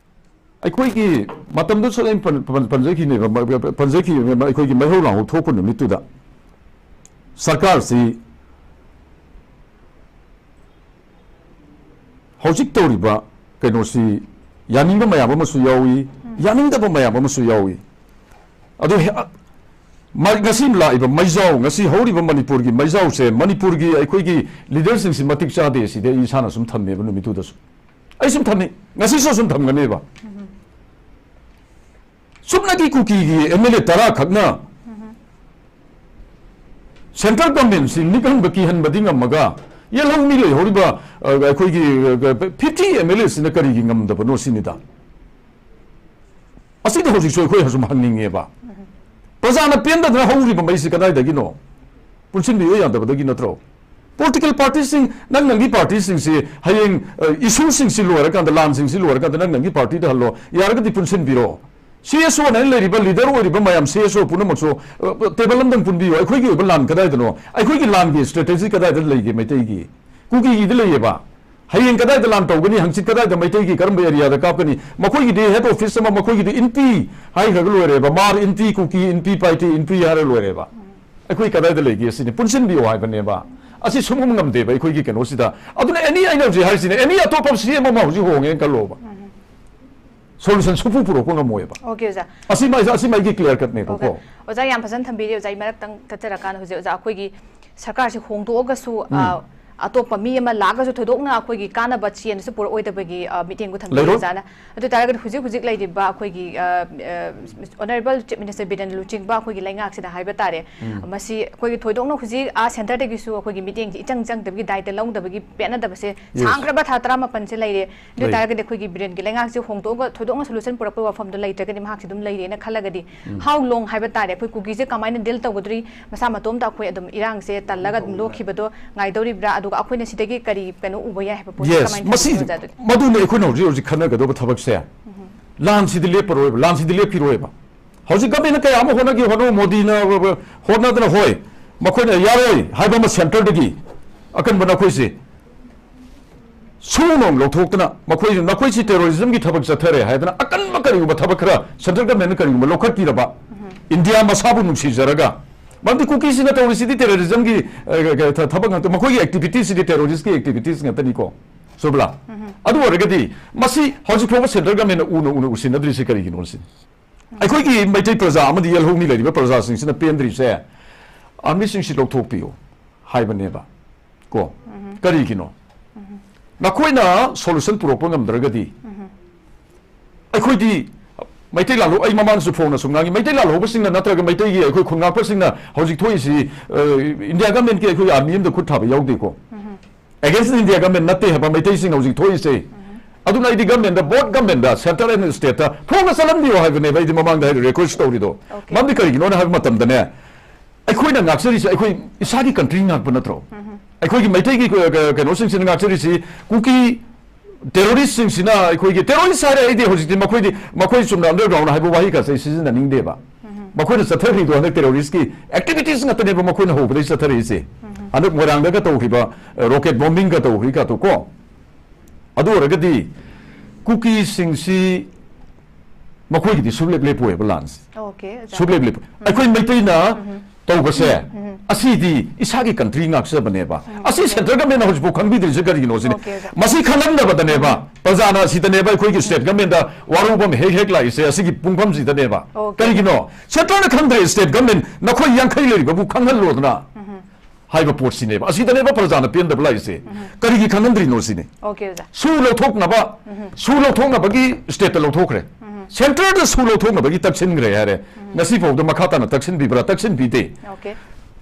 ꯑꯩꯈꯣꯏꯒꯤ ꯃꯇꯝꯗꯨꯁꯨ ꯑꯩꯅ ꯄꯟ- ꯄꯟ- ꯄꯟꯖꯈꯤꯅꯦꯕ, ꯃ- ꯄꯟꯖꯈꯤꯕ ꯑꯩꯈꯣꯏꯒꯤ ꯃꯩꯍꯧ ꯂꯥꯡꯍꯧ ꯊꯣꯛꯄ ꯅꯨꯃꯤꯠꯇꯨꯗ ꯁꯔꯀꯥꯔꯁꯤ ꯍꯧꯖꯤꯛ ꯇꯧꯔꯤꯕ ꯀꯩꯅꯣꯁꯤ ꯌꯥꯅꯤꯡꯕ ꯃꯌꯥꯝ ꯑꯃꯁꯨ ꯌꯥꯎꯏ, ꯌꯥꯅꯤꯡꯗꯕ ꯃꯌꯥꯝ ꯑꯃꯁꯨ ꯌꯥꯎꯏ꯫ ꯑꯗꯨ ꯍꯦ- ꯃ- ꯉꯁꯤ ꯂꯥꯛꯏꯕ ꯃꯩꯖꯥꯎ, ꯉꯁꯤ ꯍꯧꯔꯤꯕ ꯃꯅꯤꯄꯨꯔꯒꯤ ꯃꯩꯖꯥꯎꯁꯦ, ꯃꯅꯤꯄꯨꯔꯒꯤ ꯑꯩꯈꯣꯏꯒꯤ ꯂꯤꯗꯔꯁꯤꯡꯁꯤ ꯃꯇꯤꯛ ꯆꯥꯗꯦ, ꯁꯤꯗꯤ ꯑꯩ ꯏꯁꯥꯅ ꯁꯨꯝ ꯊꯝꯃꯦꯕ ꯅꯨꯃꯤꯠꯇꯨꯗꯁꯨ꯫ ꯑꯩ ꯁꯨꯝ ꯊꯝꯅꯤ, ꯉꯁꯤꯁꯨ ꯁꯨꯝ ꯊꯝꯒꯅꯦꯕ꯫ ꯁꯨꯞꯅꯒꯤ ꯀꯨꯀꯤꯒꯤ ꯑꯦꯝ ꯑꯦꯜ ꯑꯦ ꯇꯔꯥ ꯈꯛꯅ ꯁꯦꯟꯇ꯭ꯔꯦꯜ ꯒꯚꯔꯟꯃꯦꯟꯁꯤ ꯅꯤꯛꯍꯟꯕ, ꯀꯤꯍꯟꯕꯗꯤ ꯉꯝꯃꯒ, ꯌꯦꯜꯍꯧꯃꯤ ꯂꯩꯍꯧꯔꯤꯕ, ꯑ, ꯑꯩꯈꯣꯏꯒꯤ, ꯑ, ꯐꯤꯐꯇꯤ ꯑꯦꯝ ꯑꯦꯜ ꯑꯦꯁꯤꯅ ꯀꯔꯤꯒꯤ ꯉꯝꯗꯕꯅꯣ ꯁꯤꯅꯤꯗ꯫ ꯑꯁꯤꯗ ꯍꯧꯖꯤꯛꯁꯨ ꯑꯩꯈꯣꯏ ꯁꯨꯝ ꯍꯪꯅꯤꯡꯉꯦꯕ꯫ ꯄ꯭ꯔꯖꯥꯅ ꯄꯦꯟꯗꯗꯅ ꯍꯧꯔꯤꯕ ꯃꯩꯁꯤ ꯀꯗꯥꯏꯗꯒꯤꯅꯣ? ꯄꯨꯟꯁꯤꯟꯕꯤꯌꯨ ꯌꯥꯗꯕꯗꯒꯤ ꯅꯠꯇ꯭ꯔꯣ? ꯄꯣꯂꯤꯇꯤꯀꯦꯜ ꯄꯥꯔꯇꯤꯁꯤꯡ, ꯅꯪ ꯅꯪꯒꯤ ꯄꯥꯔꯇꯤꯁꯤꯡꯁꯤ ꯍꯌꯦꯡ, ꯑ, ꯏꯁꯨꯁꯤꯡꯁꯤ ꯂꯣꯏꯔꯀꯥꯟꯗ, ꯂꯥꯟꯁꯤꯡꯁꯤ ꯂꯣꯏꯔꯀꯥꯟꯗ ꯅꯪ ꯅꯪꯒꯤ ꯄꯥꯔꯇꯤꯗ ꯍꯜꯂꯣ, ꯌꯥꯔꯒꯗꯤ ꯄꯨꯟꯁꯤꯟꯕꯤꯔꯣ꯫ ꯁꯤ ꯑꯦꯁ ꯑꯣ ꯍꯥꯏꯅ ꯂꯩꯔꯤꯕ ꯂꯤꯗꯔ ꯑꯣꯏꯔꯤꯕ ꯃꯌꯥꯝ ꯁꯤ ꯑꯦꯁ ꯑꯣ ꯄꯨꯝꯅꯃꯛꯁꯨ, ꯑ, ꯇꯦꯕꯜ ꯑꯃꯗꯪ ꯄꯨꯟꯕꯤꯌꯨ꯫ ꯑꯩꯈꯣꯏꯒꯤ ꯑꯣꯏꯕ ꯂꯥꯟ ꯀꯗꯥꯏꯗꯅꯣ? ꯑꯩꯈꯣꯏꯒꯤ ꯂꯥꯟꯒꯤ ꯁ꯭ꯇ꯭ꯔꯦꯇꯦꯖꯤ ꯀꯗꯥꯏꯗ ꯂꯩꯒꯦ ꯃꯩꯇꯩꯒꯤ? ꯀꯨꯀꯤꯒꯤꯗ ꯂꯩꯌꯦꯕ꯫ ꯍꯌꯦꯡ ꯀꯗꯥꯏꯗ ꯂꯥꯟ ꯇꯧꯒꯅꯤ, ꯍꯪꯆꯤꯠ ꯀꯗꯥꯏꯗ, ꯃꯩꯇꯩꯒꯤ ꯀꯔꯝꯕ ꯑꯦꯔꯤꯌꯥꯗ ꯀꯥꯞꯀꯅꯤ? ꯃꯈꯣꯏꯒꯤꯗꯤ ꯍꯦꯗ ꯑꯣꯐꯤꯁ ꯑꯃ, ꯃꯈꯣꯏꯒꯤꯗꯤ ꯏꯟꯄꯤ ꯍꯥꯏꯈ꯭ꯔꯒ ꯂꯣꯏꯔꯦꯕ꯫ ꯃꯥꯔ ꯏꯟꯄꯤ, ꯀꯨꯀꯤ ꯏꯟꯄꯤ, ꯄꯥꯏꯇꯦ ꯏꯟꯄꯤ ꯍꯥꯏꯔ ꯂꯣꯏꯔꯦꯕ꯫ ꯑꯩꯈꯣꯏ ꯀꯗꯥꯏꯗ ꯂꯩꯒꯦ ꯁꯤꯅꯤ, ꯄꯨꯟꯁꯤꯟꯕꯤꯌꯨ ꯍꯥꯏꯕꯅꯦꯕ꯫ ꯑꯁꯤ ꯁꯨꯡꯉꯝ ꯉꯝꯗꯦꯕ ꯑꯩꯈꯣꯏꯒꯤ ꯀꯩꯅꯣꯁꯤꯗ꯫ ꯑꯗꯨꯅ ꯑꯦꯅꯤ, ꯑꯩꯅ ꯍꯧꯖꯤꯛ ꯍꯥꯏꯔꯤꯁꯤꯅꯦ, ꯑꯦꯅꯤ ꯑꯇꯣꯞꯄ ꯁꯤ ꯑꯦꯝ ꯑꯃ ꯍꯧꯖꯤꯛ ꯍꯣꯡꯉꯦꯅ ꯈꯜꯂꯣꯕ, ꯁꯣꯂꯨꯁꯟ ꯁꯨꯡꯄꯨ ꯄꯨꯔꯛꯄ ꯉꯝꯃꯣꯏꯕ꯫ ꯑꯣꯀꯦ, ꯑꯣꯖꯥ꯫ ꯑꯁꯤ ꯃꯥꯏꯁꯦ, ꯑꯁꯤ ꯃꯥꯏꯒꯤ ꯀ꯭ꯂꯤꯌꯥꯔ ꯀꯠꯅꯦꯕꯀꯣ꯫ ꯑꯣꯀꯦ꯫ ꯑꯣꯖꯥ, ꯌꯥꯝ ꯐꯖꯅ ꯊꯝꯕꯤꯔꯤ꯫ ꯑꯣꯖꯥ, ꯑꯩ ꯃꯔꯛꯇꯪ ꯊꯠꯆꯔꯀꯥꯟꯗ, ꯍꯧꯖꯤꯛ ꯑꯣꯖꯥ, ꯑꯩꯈꯣꯏꯒꯤ ꯁꯔꯀꯥꯔꯁꯤ ꯍꯣꯡꯗꯣꯛꯑꯒꯁꯨ, ꯎꯝ꯫ ꯑ, ꯑꯇꯣꯞꯄ ꯃꯤ ꯑꯃ ꯂꯥꯛꯑꯒꯁꯨ ꯊꯣꯏꯗꯣꯛꯅ ꯑꯩꯈꯣꯏꯒꯤ ꯀꯥꯟꯅꯕ ꯆꯦꯟꯖꯁꯨ ꯄꯨꯔꯛꯑꯣꯏꯗꯕꯒꯤ, ꯑ, ꯃꯤꯠꯌꯦꯡꯕꯨ ꯊꯝꯕꯤꯔꯤ ꯂꯩꯔꯣꯏ꯫ ꯑꯣꯖꯥꯅ꯫ ꯑꯗꯨ ꯑꯣꯏ ꯇꯥꯔꯒꯗꯤ ꯍꯧꯖꯤꯛ ꯍꯧꯖꯤꯛ ꯂꯩꯔꯤꯕ ꯑꯩꯈꯣꯏꯒꯤ, ꯑ, ꯑ, Honourable Chief Minister ꯕꯤꯔꯦꯟ ꯂꯨꯆꯤꯡꯕ ꯑꯩꯈꯣꯏꯒꯤ ꯂꯩꯉꯥꯛꯁꯤꯗ ꯍꯥꯏꯕ ꯇꯥꯔꯦ, ꯎꯝ꯫ ꯃꯁꯤ ꯑꯩꯈꯣꯏꯒꯤ ꯊꯣꯏꯗꯣꯛꯅ ꯍꯧꯖꯤꯛ, ꯑ, ꯁꯦꯟꯇꯔꯗꯒꯤꯁꯨ ꯑꯩꯈꯣꯏꯒꯤ ꯃꯤꯠꯌꯦꯡꯁꯤ ꯏꯆꯪ ꯆꯪꯗꯕꯒꯤ, ꯗꯥꯏꯇ ꯂꯧꯗꯕꯒꯤ ꯄꯦꯠꯅꯗꯕꯁꯦ, ꯌꯦꯁ꯫ ꯁꯥꯡꯈ꯭ꯔꯕ ꯊꯥ ꯇꯔꯥꯃꯥꯄꯟꯁꯦ ꯂꯩꯔꯦ꯫ ꯑꯗꯨ ꯂꯩ꯫ ꯑꯣꯏꯇꯥꯔꯒꯗꯤ ꯑꯩꯈꯣꯏꯒꯤ ꯕꯤꯔꯦꯟꯒꯤ ꯂꯩꯉꯥꯛꯁꯦ ꯍꯣꯡꯗꯣꯛꯑꯒ ꯊꯣꯏꯗꯣꯛꯅ ꯁꯣꯂꯨꯁꯟ ꯄꯨꯔꯛꯄꯒꯤ ꯋꯥꯐꯝꯗꯣ ꯂꯩꯇ꯭ꯔꯒꯗꯤ ꯃꯍꯥꯛꯁꯦ ꯑꯗꯨꯝ ꯂꯩꯔꯦꯅ ꯈꯜꯂꯒꯗꯤ, ꯎꯝ꯫ How long ꯍꯥꯏꯕ ꯇꯥꯔꯦ, ꯑꯩꯈꯣꯏ ꯀꯨꯀꯤꯁꯦ ꯀꯃꯥꯏꯅ ꯗꯤꯜ ꯇꯧꯒꯗꯧꯔꯤ? ꯃꯁꯥ ꯃꯇꯣꯝꯇ ꯑꯩꯈꯣꯏ ꯑꯗꯨꯝ ꯏꯔꯥꯡꯁꯦ ꯇꯜꯂꯒ ꯑꯗꯨꯝ ꯂꯣꯛꯈꯤꯕꯗꯣ ꯉꯥꯏꯗꯧꯔꯤꯕ꯭ꯔꯥ? ꯑꯗꯨꯒ ꯑꯩꯈꯣꯏꯅ ꯁꯤꯗꯒꯤ ꯀꯔꯤ ꯀꯩꯅꯣ ꯎꯕ ꯌꯥꯏ ꯍꯥꯏꯕ ꯄꯣꯠꯁꯦ ꯌꯦꯁ, ꯀꯃꯥꯏꯅ ꯃꯁꯤ, ꯊꯝꯕꯤꯒꯦ ꯑꯣꯖꯥ ꯑꯗꯨꯗꯤ? ꯃꯗꯨꯅꯤ ꯑꯩꯈꯣꯏꯅ ꯍꯧꯖꯤꯛ ꯍꯧꯖꯤꯛ ꯈꯟꯅꯒꯗꯧꯕ ꯊꯕꯛꯁꯦ꯫ ꯂꯥꯟꯁꯤꯗꯤ ꯂꯦꯞꯄꯔꯣꯏꯕ, ꯂꯥꯟꯁꯤꯗꯤ ꯂꯦꯞꯈꯤꯔꯣꯏꯕ꯫ ꯍꯧꯖꯤꯛ ꯒꯚꯔꯟꯃꯦꯟꯠꯅ ꯀꯌꯥ ꯑꯃ ꯍꯣꯠꯅꯒꯦ, ꯍꯣꯠꯅꯧ, ꯃꯣꯗꯤꯅ ꯍꯣꯠꯅꯗꯅ, ꯍꯣꯏ, ꯃꯈꯣꯏꯅ ꯌꯥꯔꯣꯏ ꯍꯥꯏꯕ ꯑꯃ ꯁꯦꯟꯇꯔꯗꯒꯤ ꯑꯀꯟꯕ ꯅꯈꯣꯏꯁꯦ ꯁꯨꯅꯣꯡ ꯂꯧꯊꯣꯛꯇꯅ ꯃꯈꯣꯏ, ꯅꯈꯣꯏꯁꯤ ꯇꯦꯔꯣꯔꯤꯖꯝꯒꯤ ꯊꯕꯛ ꯆꯠꯊꯔꯦ ꯍꯥꯏꯗꯅ ꯑꯀꯟꯕ ꯀꯔꯤꯒꯨꯝꯕ ꯊꯕꯛ ꯈꯔ ꯁꯦꯟꯇ꯭ꯔꯦꯜ ꯒꯚꯔꯟꯃꯦꯟꯠꯅ ꯀꯔꯤꯒꯨꯝꯕ ꯂꯧꯈꯠꯄꯤꯔꯕ, ꯏꯟꯗꯤꯌꯥ ꯃꯁꯥꯕꯨ ꯅꯨꯡꯁꯤꯖꯔꯒ, ꯃꯔꯝꯗꯤ ꯀꯨꯀꯤꯁꯤꯅ ꯇꯧꯔꯤꯁꯤꯗꯤ ꯇꯦꯔꯣꯔꯤꯖꯝꯒꯤ, ꯑ, ꯀ-, ꯊ-, ꯊꯕꯛ ꯉꯥꯛꯇ, ꯃꯈꯣꯏꯒꯤ ꯑꯦꯛꯇꯤꯚꯤꯇꯤꯁꯤꯗꯤ ꯇꯦꯔꯣꯔꯤꯁꯀꯤ ꯑꯦꯛꯇꯤꯚꯤꯇꯤꯁ ꯉꯥꯛꯇꯅꯤꯀꯣ, ꯆꯨꯝꯕ꯭ꯔꯥ? ꯑꯗꯨ ꯑꯣꯏꯔꯒꯗꯤ ꯃꯁꯤ ꯍꯧꯖꯤꯛ ꯐꯥꯎꯕ ꯁꯦꯟꯇ꯭ꯔꯦꯜ ꯒꯚꯔꯟꯃꯦꯟꯠꯅ ꯎꯅ ꯎꯅ ꯎꯁꯤꯟꯅꯗ꯭ꯔꯤꯁꯤ ꯀꯔꯤꯒꯤꯅꯣ ꯁꯤꯅꯤ꯫ ꯑꯩꯈꯣꯏꯒꯤ ꯃꯩꯇꯩ ꯄ꯭ꯔꯖꯥ ꯑꯃꯗꯤ ꯌꯦꯜꯍꯧꯃꯤ ꯂꯩꯔꯤꯕ ꯄ꯭ꯔꯖꯥꯁꯤꯡꯁꯤꯅ ꯄꯦꯟꯗ꯭ꯔꯤꯁꯦ, ꯑꯥꯔꯃꯤꯁꯤꯡꯁꯤ ꯂꯧꯊꯣꯛꯄꯤꯌꯨ ꯍꯥꯏꯕꯅꯦꯕ꯫ ꯀꯣ? ꯀꯔꯤꯒꯤꯅꯣ? ꯅꯈꯣꯏꯅ solution ꯄꯨꯔꯛꯄ ꯉꯝꯗ꯭ꯔꯒꯗꯤ, ꯑꯩꯈꯣꯏꯗꯤ ꯃꯩꯇꯩ ꯂꯥꯜꯍꯧ, ꯑꯩ ꯃꯃꯥꯡꯗꯁꯨ ꯐꯣꯡꯅ ꯁꯨꯝ ꯉꯥꯡꯉꯤ, ꯃꯩꯇꯩ ꯂꯥꯜꯍꯧꯕꯁꯤꯡꯅ ꯅꯠꯇ꯭ꯔꯒ ꯃꯩꯇꯩꯒꯤ ꯑꯩꯈꯣꯏ ꯈꯨꯟ ꯉꯥꯛꯄꯁꯤꯡꯅ ꯍꯧꯖꯤꯛ ꯊꯣꯛꯏꯁꯤ, ꯑ, ꯏꯟꯗꯤꯌꯥ ꯒꯃꯦꯟꯒꯤ ꯑꯩꯈꯣꯏ ꯑꯥꯔꯃꯤ ꯑꯃꯗ ꯈꯨꯠ ꯊꯥꯕ ꯌꯥꯎꯗꯦꯀꯣ꯫ Against ꯏꯟꯗꯤꯌꯥ ꯒꯃꯦꯟ ꯅꯠꯇꯦ ꯍꯥꯏꯕ ꯃꯩꯇꯩꯁꯤꯡ ꯍꯧꯖꯤꯛ ꯊꯣꯛꯏꯁꯦ꯫ ꯑꯗꯨꯅ ꯑꯩꯗꯤ ꯒꯃꯦꯟꯗ, both ꯒꯃꯦꯟꯗ, centre and stateꯇ ꯐꯣꯡꯅ ꯆꯠꯍꯟꯕꯤꯌꯣ ꯍꯥꯏꯕꯅꯦꯕ ꯑꯩꯗꯤ ꯃꯃꯥꯡꯗ ꯍꯥꯏ request ꯇꯧꯔꯤꯗꯣ꯫ Okay. ꯃꯔꯝꯗꯤ ꯀꯔꯤꯒꯤꯅꯣꯅ ꯍꯥꯏꯕ ꯃꯇꯝꯗꯅꯦ, ꯑꯩꯈꯣꯏꯅ ꯉꯥꯛꯆꯔꯤꯁꯦ ꯑꯩꯈꯣꯏ ꯏꯁꯥꯒꯤ country ꯉꯥꯛꯄ ꯅꯠꯇ꯭ꯔꯣ? ꯑꯩꯈꯣꯏꯒꯤ ꯃꯩꯇꯩꯒꯤ ꯀ-, ꯀ-, ꯀꯩꯅꯣꯁꯤꯡꯁꯤꯅ ꯉꯥꯛꯆꯔꯤꯁꯤ ꯀꯨꯀꯤ terroristꯁꯤꯡꯁꯤꯅ ꯑꯩꯈꯣꯏꯒꯤ terrorist ꯍꯥꯏꯔꯦ ꯑꯩꯗꯤ ꯍꯧꯖꯤꯛꯇꯤ ꯃꯈꯣꯏꯗꯤ, ꯃꯈꯣꯏ ꯆꯨꯝꯅ underground ꯍꯥꯏꯕ ꯋꯥꯍꯩ ꯀꯥꯁꯦ ꯑꯩ ꯁꯤꯖꯤꯟꯅꯅꯤꯡꯗꯦꯕ꯫ ꯃꯈꯣꯏꯅ ꯆꯠꯊꯈ꯭ꯔꯤꯗꯣ ꯍꯟꯗꯛ terroristꯀꯤ activities ꯉꯥꯛꯇꯅꯦꯕ ꯃꯈꯣꯏꯅ ꯍꯧꯕꯗꯒꯤ ꯆꯠꯊꯔꯛꯏꯁꯦ꯫ ꯍꯟꯗꯛ ꯃꯣꯏꯔꯥꯡꯗꯒ ꯇꯧꯈꯤꯕ, ꯑ, rocket bombingꯒ ꯇꯧꯈ꯭ꯔꯤ ꯀꯥꯗꯣ ꯀꯣ꯫ ꯑꯗꯨ ꯑꯣꯏꯔꯒꯗꯤ ꯀꯨꯀꯤꯁꯤꯡꯁꯤ ꯃꯈꯣꯏꯒꯤꯗꯤ ꯁꯨꯡꯂꯦꯞ ꯂꯦꯞꯄꯣꯏꯕ ꯂꯥꯟꯁꯦ꯫ Okay, ꯑꯣꯖꯥ꯫ ꯁꯨꯡꯂꯦꯞ ꯂꯦꯞꯄꯣꯏ꯫ ꯑꯩꯈꯣꯏ ꯃꯩꯇꯩꯅ ꯇꯧꯕꯁꯦ, ꯑꯁꯤꯗꯤ ꯏꯁꯥꯒꯤ country ꯉꯥꯛꯆꯕꯅꯦꯕ꯫ ꯑꯁꯤ centre governmentꯅ ꯍꯧꯖꯤꯛꯐꯥꯎ ꯈꯪꯕꯤꯗ꯭ꯔꯤꯁꯦ ꯀꯔꯤꯒꯤꯅꯣ ꯁꯤꯅꯤ꯫ Okay, ꯑꯣꯖꯥ꯫ ꯃꯁꯤ ꯈꯪꯍꯟꯗꯕꯗꯅꯦꯕ, ꯄ꯭ꯔꯖꯥꯅ ꯑꯁꯤꯗꯅꯦꯕ ꯑꯩꯈꯣꯏꯒꯤ state governmentꯗ ꯋꯥꯔꯧꯕ ꯑꯃ ꯍꯦꯛ ꯍꯦꯛ ꯂꯥꯛꯏꯁꯦ, ꯑꯁꯤꯒꯤ ꯄꯨꯡꯐꯝꯁꯤꯗꯅꯦꯕ꯫ Okay. ꯀꯔꯤꯒꯤꯅꯣ? Centreꯅ ꯈꯪꯗ꯭ꯔꯦ, state government ꯅꯈꯣꯏ ꯌꯥꯡꯈꯩ ꯂꯩꯔꯤꯕꯕꯨ ꯈꯪꯍꯜꯂꯣꯗꯅ꯫ ꯍꯥꯏꯕ ꯄꯣꯠꯁꯤꯅꯦꯕ꯫ ꯑꯁꯤꯗꯅꯦꯕ ꯄ꯭ꯔꯖꯥꯅ ꯄꯦꯟꯗꯕ ꯂꯥꯛꯏꯁꯦ꯫ ꯀꯔꯤꯒꯤ ꯈꯪꯍꯟꯗ꯭ꯔꯤꯅꯣ ꯁꯤꯅꯤ꯫ Okay, ꯑꯣꯖꯥ꯫ ꯁꯨ ꯂꯧꯊꯣꯛꯅꯕ, ꯁꯨ ꯂꯧꯊꯣꯛꯅꯕꯒꯤ stateꯇ ꯂꯧꯊꯣꯛꯈ꯭ꯔꯦ꯫ Centreꯗ ꯁꯨ ꯂꯧꯊꯣꯛꯅꯕꯒꯤ ꯇꯛꯁꯤꯟꯈ꯭ꯔꯦ ꯍꯥꯏꯔꯦ꯫ ꯉꯁꯤ ꯐꯥꯎꯗ ꯃꯈꯥ ꯇꯥꯅ ꯇꯛꯁꯤꯟꯕꯤꯕ꯭ꯔꯥ? ꯇꯛꯁꯤꯟꯕꯤꯗꯦ꯫ Okay.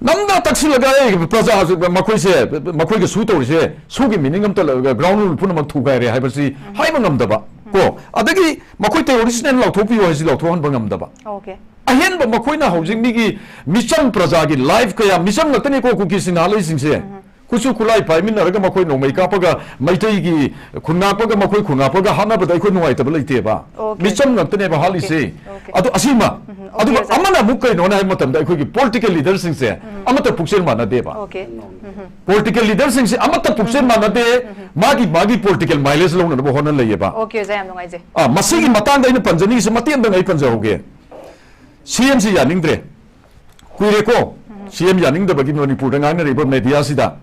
ꯅꯝꯅ ꯇꯛꯁꯤꯜꯂꯒ, "ꯑꯦ, ꯄ꯭ꯔꯖꯥ ꯍꯧꯖꯤꯛ ꯃꯈꯣꯏꯁꯦ, ꯃꯈꯣꯏꯒꯤ ꯁꯨ ꯇꯧꯔꯤꯁꯦ, ꯁꯨꯒꯤ meaning ꯑꯝꯇ ꯂ-, ground rule ꯄꯨꯝꯅꯃꯛ ꯊꯨꯒꯥꯏꯔꯦ" ꯍꯥꯏꯕꯁꯤ ꯍꯥꯏꯕ ꯉꯝꯗꯕ ꯀꯣ꯫ ꯑꯗꯒꯤ ꯃꯈꯣꯏ terroristꯅꯦꯅ ꯂꯥꯎꯊꯣꯛꯄꯤꯌꯨ ꯍꯥꯏꯁꯤ ꯂꯥꯎꯊꯣꯛꯍꯟꯕ ꯉꯝꯗꯕ꯫ Okay. ꯑꯍꯦꯟꯕ ꯃꯈꯣꯏꯅ ꯍꯧꯖꯤꯛ ꯃꯤꯒꯤ ꯃꯤꯆꯝ ꯄ꯭ꯔꯖꯥꯒꯤ life ꯀꯌꯥ, ꯃꯤꯆꯝ ꯉꯥꯛꯇꯅꯤꯀꯣ ꯀꯨꯀꯤꯁꯤꯡ ꯍꯥꯠꯂꯛꯏꯁꯤꯡꯁꯦ꯫ ꯈꯨꯠꯁꯨ ꯈꯨꯠꯂꯥꯏ ꯄꯥꯏꯃꯤꯟꯅꯔꯒ ꯃꯈꯣꯏ ꯅꯣꯡꯃꯩ ꯀꯥꯞꯄꯒ ꯃꯩꯇꯩꯒꯤ ꯈꯨꯟ ꯉꯥꯛꯄꯒ ꯃꯈꯣꯏ ꯈꯨꯟ ꯉꯥꯛꯄꯒ ꯍꯥꯠꯅꯕꯗ ꯑꯩꯈꯣꯏ ꯅꯨꯡꯉꯥꯏꯇꯕ ꯂꯩꯇꯦꯕ꯫ Okay. ꯃꯤꯆꯝ ꯉꯥꯛꯇꯅꯦꯕ ꯍꯥꯠꯂꯤꯁꯦ꯫ Okay. ꯑꯗꯨ ꯑꯁꯤꯃ, ꯎꯝ, okay, ꯑꯗꯨꯒ ꯑꯣꯖꯥ꯫ ꯑꯃꯅ ꯑꯃꯨꯛ ꯀꯩꯅꯣꯅ ꯍꯥꯏꯕ ꯃꯇꯝꯗ ꯑꯩꯈꯣꯏꯒꯤ political leaderꯁꯤꯡꯁꯦ ꯑꯃꯠꯇ ꯄꯨꯛꯆꯦꯜ ꯃꯥꯟꯅꯗꯦꯕ꯫ Okay. ꯎꯝ, ꯎꯝ꯫ Political leaderꯁꯤꯡꯁꯦ ꯑꯃꯠꯇ ꯄꯨꯛꯆꯦꯜ ꯃꯥꯟꯅꯗꯦ, ꯃꯥꯒꯤ, ꯃꯥꯒꯤ political mileage ꯂꯧꯅꯅꯕ ꯍꯣꯠꯅ ꯂꯩꯌꯦꯕ꯫ Okay, ꯑꯣꯖꯥ, ꯌꯥꯝ ꯅꯨꯡꯉꯥꯏꯖꯩ꯫ ꯑꯥ, ꯃꯁꯤꯒꯤ ꯃꯇꯥꯡꯗ ꯑꯩꯅ ꯄꯟꯖꯅꯤꯡꯉꯤꯁꯦ ꯃꯇꯦꯛ ꯑꯝꯇꯪ ꯑꯩ ꯄꯟꯖꯍꯧꯒꯦ꯫ CMꯁꯤ ꯌꯥꯅꯤꯡꯗ꯭ꯔꯦ꯫ ꯀꯨꯏꯔꯦꯀꯣ, CM ꯌꯥꯅꯤꯡꯗꯕꯒꯤ ꯃꯅꯤꯄꯨꯔꯗ ꯉꯥꯡꯅꯔꯤꯕ mediaꯁꯤꯗ꯫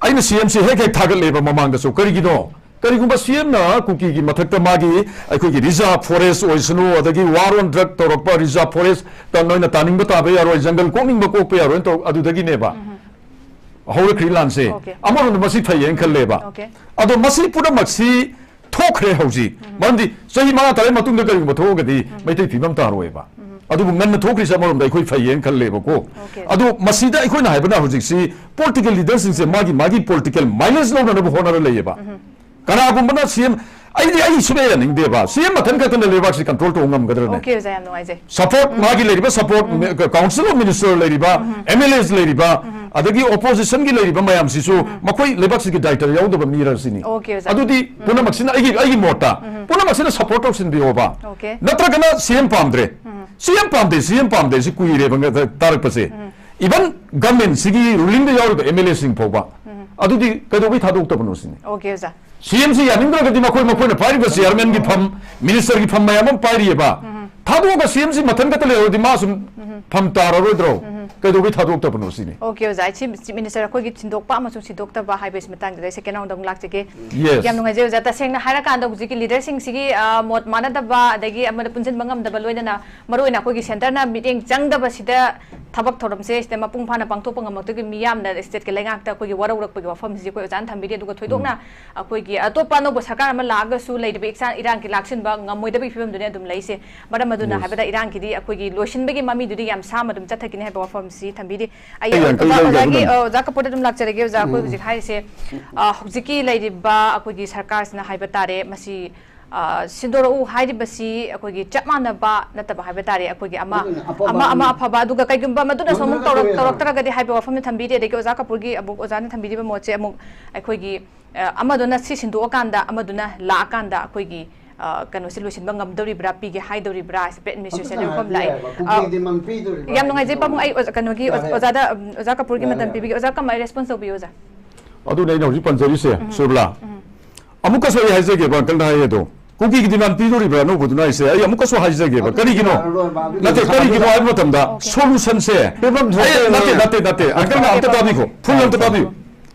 ꯑꯩꯅ CMꯁꯤ ꯍꯦꯛ ꯍꯦꯛ ꯊꯥꯒꯠꯂꯦꯕ ꯃꯃꯥꯡꯗꯁꯨ꯫ ꯀꯔꯤꯒꯤꯅꯣ? ꯀꯔꯤꯒꯨꯝꯕ CMꯅ ꯀꯨꯀꯤꯒꯤ ꯃꯊꯛꯇ ꯃꯥꯒꯤ, ꯑꯩꯈꯣꯏꯒꯤ reserve forest ꯑꯣꯏꯁꯅꯨ, ꯑꯗꯒꯤ war on drug ꯇꯧꯔꯛꯄ reserve forestꯇ ꯅꯣꯏꯅ ꯇꯥꯅꯤꯡꯕ ꯇꯥꯕ ꯌꯥꯔꯣꯏ, jungle ꯀꯣꯛꯅꯤꯡꯕ ꯀꯣꯛꯄ ꯌꯥꯔꯣꯏꯅ ꯇꯧ-, ꯑꯗꯨꯗꯒꯤꯅꯦꯕ꯫ ꯍꯧꯔꯛꯈ꯭ꯔꯤ ꯂꯥꯟꯁꯦ꯫ Okay. ꯑꯃꯔꯣꯝꯗ ꯃꯁꯤ ꯐꯩꯌꯦꯅ ꯈꯜꯂꯦꯕ꯫ Okay. ꯑꯗꯣ ꯃꯁꯤ ꯄꯨꯝꯅꯃꯛꯁꯤ ꯊꯣꯛꯈ꯭ꯔꯦ ꯍꯧꯖꯤꯛ꯫ ꯃꯔꯝꯗꯤ ꯆꯍꯤ ꯃꯉꯥ ꯇꯔꯦꯠ ꯃꯇꯨꯡꯗ ꯀꯔꯤꯒꯨꯝꯕ ꯊꯣꯛꯑꯒꯗꯤ ꯃꯩꯇꯩ ꯐꯤꯕꯝ ꯇꯥꯔꯣꯏꯕ꯫ ꯑꯗꯨꯕꯨ ꯉꯟꯅ ꯊꯣꯛꯈ꯭ꯔꯤꯁꯦ ꯑꯃꯔꯣꯝꯗ ꯑꯩꯈꯣꯏ ꯐꯩꯌꯦꯅ ꯈꯜꯂꯦꯕꯀꯣ꯫ Okay. ꯑꯗꯣ ꯃꯁꯤꯗ ꯑꯩꯈꯣꯏꯅ ꯍꯥꯏꯕꯅ ꯍꯧꯖꯤꯛꯁꯤ political leaderꯁꯤꯡꯁꯦ ꯃꯥꯒꯤ ꯃꯥꯒꯤ political mileage ꯂꯧꯅꯅꯕ ꯍꯣꯠꯅꯔ ꯂꯩꯌꯦꯕ꯫ ꯀꯅꯥꯒꯨꯝꯕꯅ ꯁꯤ ꯑꯦꯝ, ꯑꯩꯗꯤ ꯑꯩ ꯁꯨꯡꯌꯥ ꯌꯥꯅꯤꯡꯗꯦꯕ꯫ ꯁꯤ ꯑꯦꯝ ꯃꯊꯟ ꯈꯛꯇꯅ ꯂꯩꯕꯥꯛꯁꯤ control ꯇꯧꯕ ꯉꯝꯒꯗ꯭ꯔꯅꯦ? Okay, ꯑꯣꯖꯥ, ꯌꯥꯝ ꯅꯨꯡꯉꯥꯏꯖꯩ꯫ Support, ꯃꯥꯒꯤ ꯂꯩꯔꯤꯕ support, Council of Minister ꯂꯩꯔꯤꯕ, M L As ꯂꯩꯔꯤꯕ, ꯑꯗꯒꯤ oppositionꯒꯤ ꯂꯩꯔꯤꯕ ꯃꯌꯥꯝꯁꯤꯁꯨ ꯃꯈꯣꯏ ꯂꯩꯕꯥꯛꯁꯤꯒꯤ ꯗꯥꯏꯇ ꯌꯥꯎꯗꯕ ꯃꯤꯔꯁꯤꯅꯤ꯫ Okay, ꯑꯣꯖꯥ꯫ ꯑꯗꯨꯗꯤ ꯄꯨꯝꯅꯃꯛꯁꯤꯅ ꯑꯩꯒꯤ, ꯑꯩꯒꯤ ꯃꯣꯠꯇ ꯄꯨꯝꯅꯃꯛꯁꯤꯅ support ꯇꯧꯁꯤꯟꯕꯤꯌꯣꯕ꯫ Okay. ꯅꯠꯇ꯭ꯔꯒꯅ ꯁꯤ ꯑꯦꯝ ꯄꯥꯝꯗ꯭ꯔꯦ꯫ ꯁꯤ ꯑꯦꯝ ꯄꯥꯝꯗꯦ, ꯁꯤ ꯑꯦꯝ ꯄꯥꯝꯗꯦ, ꯁꯤ ꯀꯨꯏꯔꯦꯕ ꯉ-, ꯇꯥꯔꯛꯄꯁꯦ꯫ Even governmentꯁꯤꯒꯤ rulingꯗ ꯌꯥꯎꯔꯤꯕ M L Aꯁꯤꯡ ꯐꯥꯎꯕ꯫ ꯑꯗꯨꯗꯤ ꯀꯩꯗꯧꯕꯩ ꯊꯥꯗꯣꯛꯇꯕꯅꯣ ꯁꯤꯅꯤ꯫ Okay, ꯑꯣꯖꯥ꯫ ꯁꯤ ꯑꯦꯝꯁꯤ ꯌꯥꯅꯤꯡꯗ꯭ꯔꯒꯗꯤ ꯃꯈꯣꯏ, ꯃꯈꯣꯏꯅ ꯄꯥꯏꯔꯤꯕ chairmanꯒꯤ ꯐꯝ, ministerꯒꯤ ꯐꯝ ꯃꯌꯥꯝ ꯑꯃ ꯄꯥꯏꯔꯤꯑꯕ꯫ ꯊꯥꯗꯣꯛꯑꯒ ꯁꯤ ꯑꯦꯝꯁꯤ ꯃꯊꯟ ꯈꯛꯇ ꯂꯩꯍꯧꯔꯗꯤ ꯃꯥ ꯁꯨꯝ ꯐꯝ ꯇꯥꯔꯔꯣꯏꯗ꯭ꯔꯣ? ꯀꯩꯗꯧꯕꯩ ꯊꯥꯗꯣꯛꯇꯕꯅꯣ ꯁꯤꯅꯤ꯫ Okay, ꯑꯣꯖꯥ, ꯑꯩ ꯁꯤ Chief Minister ꯑꯩꯈꯣꯏꯒꯤ ꯁꯤꯟꯗꯣꯛꯄ ꯑꯃꯁꯨꯡ ꯁꯤꯟꯗꯣꯛꯇꯕ ꯍꯥꯏꯕꯒꯤ ꯃꯇꯥꯡꯗꯨꯗ ꯑꯩ second round ꯑꯃꯨꯛ ꯂꯥꯛꯆꯒꯦ꯫ Yes. ꯌꯥꯝ ꯅꯨꯡꯉꯥꯏꯖꯩ, ꯑꯣꯖꯥ꯫ ꯇꯁꯦꯡꯅ ꯍꯥꯏꯔꯀꯥꯟꯗ ꯍꯧꯖꯤꯛꯀꯤ leaderꯁꯤꯡꯁꯤꯒꯤ, ꯑ, ꯃꯣꯠ ꯃꯥꯟꯅꯗꯕ, ꯑꯗꯒꯤ ꯑꯃꯗ ꯄꯨꯟꯁꯤꯟꯕ ꯉꯝꯗꯕ, ꯂꯣꯏꯅꯅ ꯃꯔꯨꯑꯣꯏꯅ ꯑꯩꯈꯣꯏꯒꯤ centreꯅ ꯃꯤꯠꯌꯦꯡ ꯆꯪꯗꯕꯁꯤꯗ ꯊꯕꯛ ꯊꯧꯔꯝꯁꯦ ꯁꯤꯗ ꯃꯄꯨꯡ ꯐꯥꯅ ꯄꯥꯡꯊꯣꯛꯄ ꯉꯝꯃꯛꯇꯕꯒꯤ ꯃꯤꯌꯥꯝꯅ stateꯀꯤ ꯂꯩꯉꯥꯛꯇ ꯑꯩꯈꯣꯏꯒꯤ ꯋꯥꯔꯧꯔꯛꯄꯒꯤ ꯋꯥꯐꯝꯁꯤ ꯑꯩꯈꯣꯏ ꯑꯣꯖꯥꯅ ꯊꯝꯕꯤꯔꯤ꯫ ꯑꯗꯨꯒ ꯊꯣꯏꯗꯣꯛꯅ ꯑꯩꯈꯣꯏꯒꯤ ꯑꯇꯣꯞꯄ ꯑꯅꯧꯕ ꯁꯔꯀꯥꯔ ꯑꯃ ꯂꯥꯛꯑꯒꯁꯨ ꯂꯩꯔꯤꯕ ꯏꯆꯥ-, ꯏꯔꯥꯡꯒꯤ ꯂꯥꯛꯁꯤꯟꯕ ꯉꯝꯃꯣꯏꯗꯕꯒꯤ ꯐꯤꯕꯝꯗꯨꯅꯤ ꯑꯗꯨꯝ ꯂꯩꯁꯦ꯫ ꯃꯔꯝ ꯑꯗꯨꯅ Yes. ꯍꯥꯏꯕꯗ ꯏꯔꯥꯡꯒꯤꯗꯤ ꯑꯩꯈꯣꯏꯒꯤ ꯂꯣꯏꯁꯤꯟꯕꯒꯤ ꯃꯃꯤꯗꯨꯗꯤ ꯌꯥꯝ ꯁꯥꯡꯅ ꯑꯗꯨꯝ ꯆꯠꯊꯈꯤꯅꯤ ꯍꯥꯏꯕ ꯋꯥꯐꯝꯁꯤ ꯊꯝꯕꯤꯔꯤ꯫ ꯑꯩ ꯑꯩ ꯌꯥꯝ ꯑꯣꯖꯥ, ꯀꯩ ꯑꯣꯖꯥꯒꯤ, ꯂꯧꯗꯕꯅꯣ? ꯑ, ꯑꯣꯖꯥ ꯀꯄꯨꯔꯗ ꯑꯗꯨꯝ ꯂꯥꯛꯆꯔꯒꯦ꯫ ꯑꯣꯖꯥ, ꯑꯩꯈꯣꯏ ꯍꯧꯖꯤꯛ ꯍꯥꯏꯔꯤꯁꯦ, ꯑ, ꯍꯧꯖꯤꯛꯀꯤ ꯂꯩꯔꯤꯕ ꯑꯩꯈꯣꯏꯒꯤ ꯁꯔꯀꯥꯔꯁꯤꯅ ꯍꯥꯏꯕ ꯇꯥꯔꯦ, ꯃꯁꯤ, ꯑ, ꯁꯤꯟꯗꯣꯔꯛꯎ ꯍꯥꯏꯔꯤꯕꯁꯤ ꯑꯩꯈꯣꯏꯒꯤ ꯆꯞ ꯃꯥꯟꯅꯕ ꯅꯠꯇꯕ ꯍꯥꯏꯕ ꯇꯥꯔꯦ, ꯑꯩꯈꯣꯏꯒꯤ ꯑꯃ, ꯑꯗꯨꯅ ꯑꯐꯕ ꯑꯃ, ꯑꯃ ꯑꯃ꯫ ꯑꯐꯕ, ꯑꯗꯨꯒ ꯀꯩꯒꯨꯝꯕ ꯃꯗꯨꯅ ꯁꯣꯝ ꯃꯗꯨꯅ ꯇꯧꯔꯛ-, ꯇꯧꯔꯦ꯫ ꯇꯧꯔꯛꯇ꯭ꯔꯒꯗꯤ ꯍꯥꯏꯕ ꯋꯥꯐꯝꯗꯨ ꯊꯝꯕꯤꯔꯤ꯫ ꯑꯗꯒꯤ ꯑꯣꯖꯥ ꯀꯄꯨꯔꯒꯤ ꯑꯃꯨꯛ ꯑꯣꯖꯥꯅ ꯊꯝꯕꯤꯔꯤꯕ ꯃꯣꯠꯁꯦ ꯑꯃꯨꯛ ꯑꯩꯈꯣꯏꯒꯤ, ꯑ, ꯑꯃꯗꯨꯅ ꯁꯤ ꯁꯤꯟꯗꯣꯛꯑꯀꯥꯟꯗ ꯑꯃꯗꯨꯅ ꯂꯥꯛꯑꯀꯥꯟꯗ ꯑꯩꯈꯣꯏꯒꯤ, ꯑ, ꯀꯩꯅꯣꯁꯦ ꯂꯣꯏꯁꯤꯟꯕ ꯉꯝꯗꯧꯔꯤꯕ꯭ꯔꯥ, ꯄꯤꯒꯦ ꯍꯥꯏꯗꯧꯔꯤꯕ꯭ꯔꯥ, ꯁꯤ administrationꯒꯤ ꯑꯝꯇ ꯋꯥꯐꯝ ꯂꯥꯛꯑꯦ꯫ ꯉꯥꯏꯕꯤꯌꯨ ꯍꯥꯏꯕ, ꯀꯨꯀꯤꯒꯤꯗꯤ ꯃꯥꯡ ꯄꯤꯗꯣꯔꯤꯕ꯭ꯔꯥ? ꯌꯥꯝ ꯅꯨꯡꯉꯥꯏꯖꯩ ꯄꯥꯕꯨꯡ꯫ ꯑꯩ ꯑꯣꯖꯥ, ꯀꯩꯅꯣꯒꯤ ꯑꯣꯖꯥ-, ꯌꯥꯔꯦ꯫ ꯑꯣꯖꯥꯗ, ꯎꯝ, ꯑꯣꯖꯥ ꯀꯄꯨꯔꯒꯤ ꯌꯥꯔꯦ, ꯃꯇꯝ ꯌꯥꯔꯦ꯫ ꯄꯤꯕꯤꯒꯦ꯫ ꯑꯣꯖꯥ ꯀꯃꯥꯏ response ꯇꯧꯕꯤꯌꯨ, ꯑꯣꯖꯥ? ꯑꯗꯨꯅꯦ ꯑꯩꯅ ꯍꯧꯖꯤꯛ ꯄꯟꯖꯔꯤꯁꯦ, ꯁꯨꯔꯕꯂꯥ꯫ ꯑꯃꯨꯛꯀꯁꯨ ꯑꯩ ꯍꯥꯏꯖꯒꯦꯕ, uncle ꯍꯥꯏꯌꯦ ꯑꯗꯣ꯫ ꯀꯨꯀꯤꯒꯤꯗꯤ ꯃꯥꯡ ꯄꯤꯗꯣꯔꯤꯕ꯭ꯔꯥ ꯑꯅꯧꯕꯗꯨꯅ ꯍꯥꯏꯁꯦ? ꯑꯩ ꯑꯃꯨꯛꯀꯁꯨ ꯍꯥꯏꯖꯒꯦꯕ꯫ ꯑꯗꯨꯗꯤ ꯀꯔꯤꯒꯤꯅꯣ? ꯌꯥꯔꯔꯣꯏꯕ, ꯑꯗꯨꯗꯤ ꯅꯠꯇꯦ, ꯁꯥꯕꯤꯔꯣ꯫ ꯀꯔꯤꯒꯤꯅꯣ ꯍꯥꯏꯕ ꯃꯇꯝꯗ Okay. solutionꯁꯦ, ꯐꯤꯕꯝ ꯑꯩ, ꯊꯣꯛꯇꯦ, ꯅꯠꯇꯦ, ꯅꯪ꯫ ꯅꯠꯇꯦ, ꯅꯠꯇꯦ, uncleꯅ ꯑꯝꯇ ꯇꯥꯕꯤꯈꯣ, full ꯑꯝꯇ ꯇꯥꯕꯤꯌꯨ꯫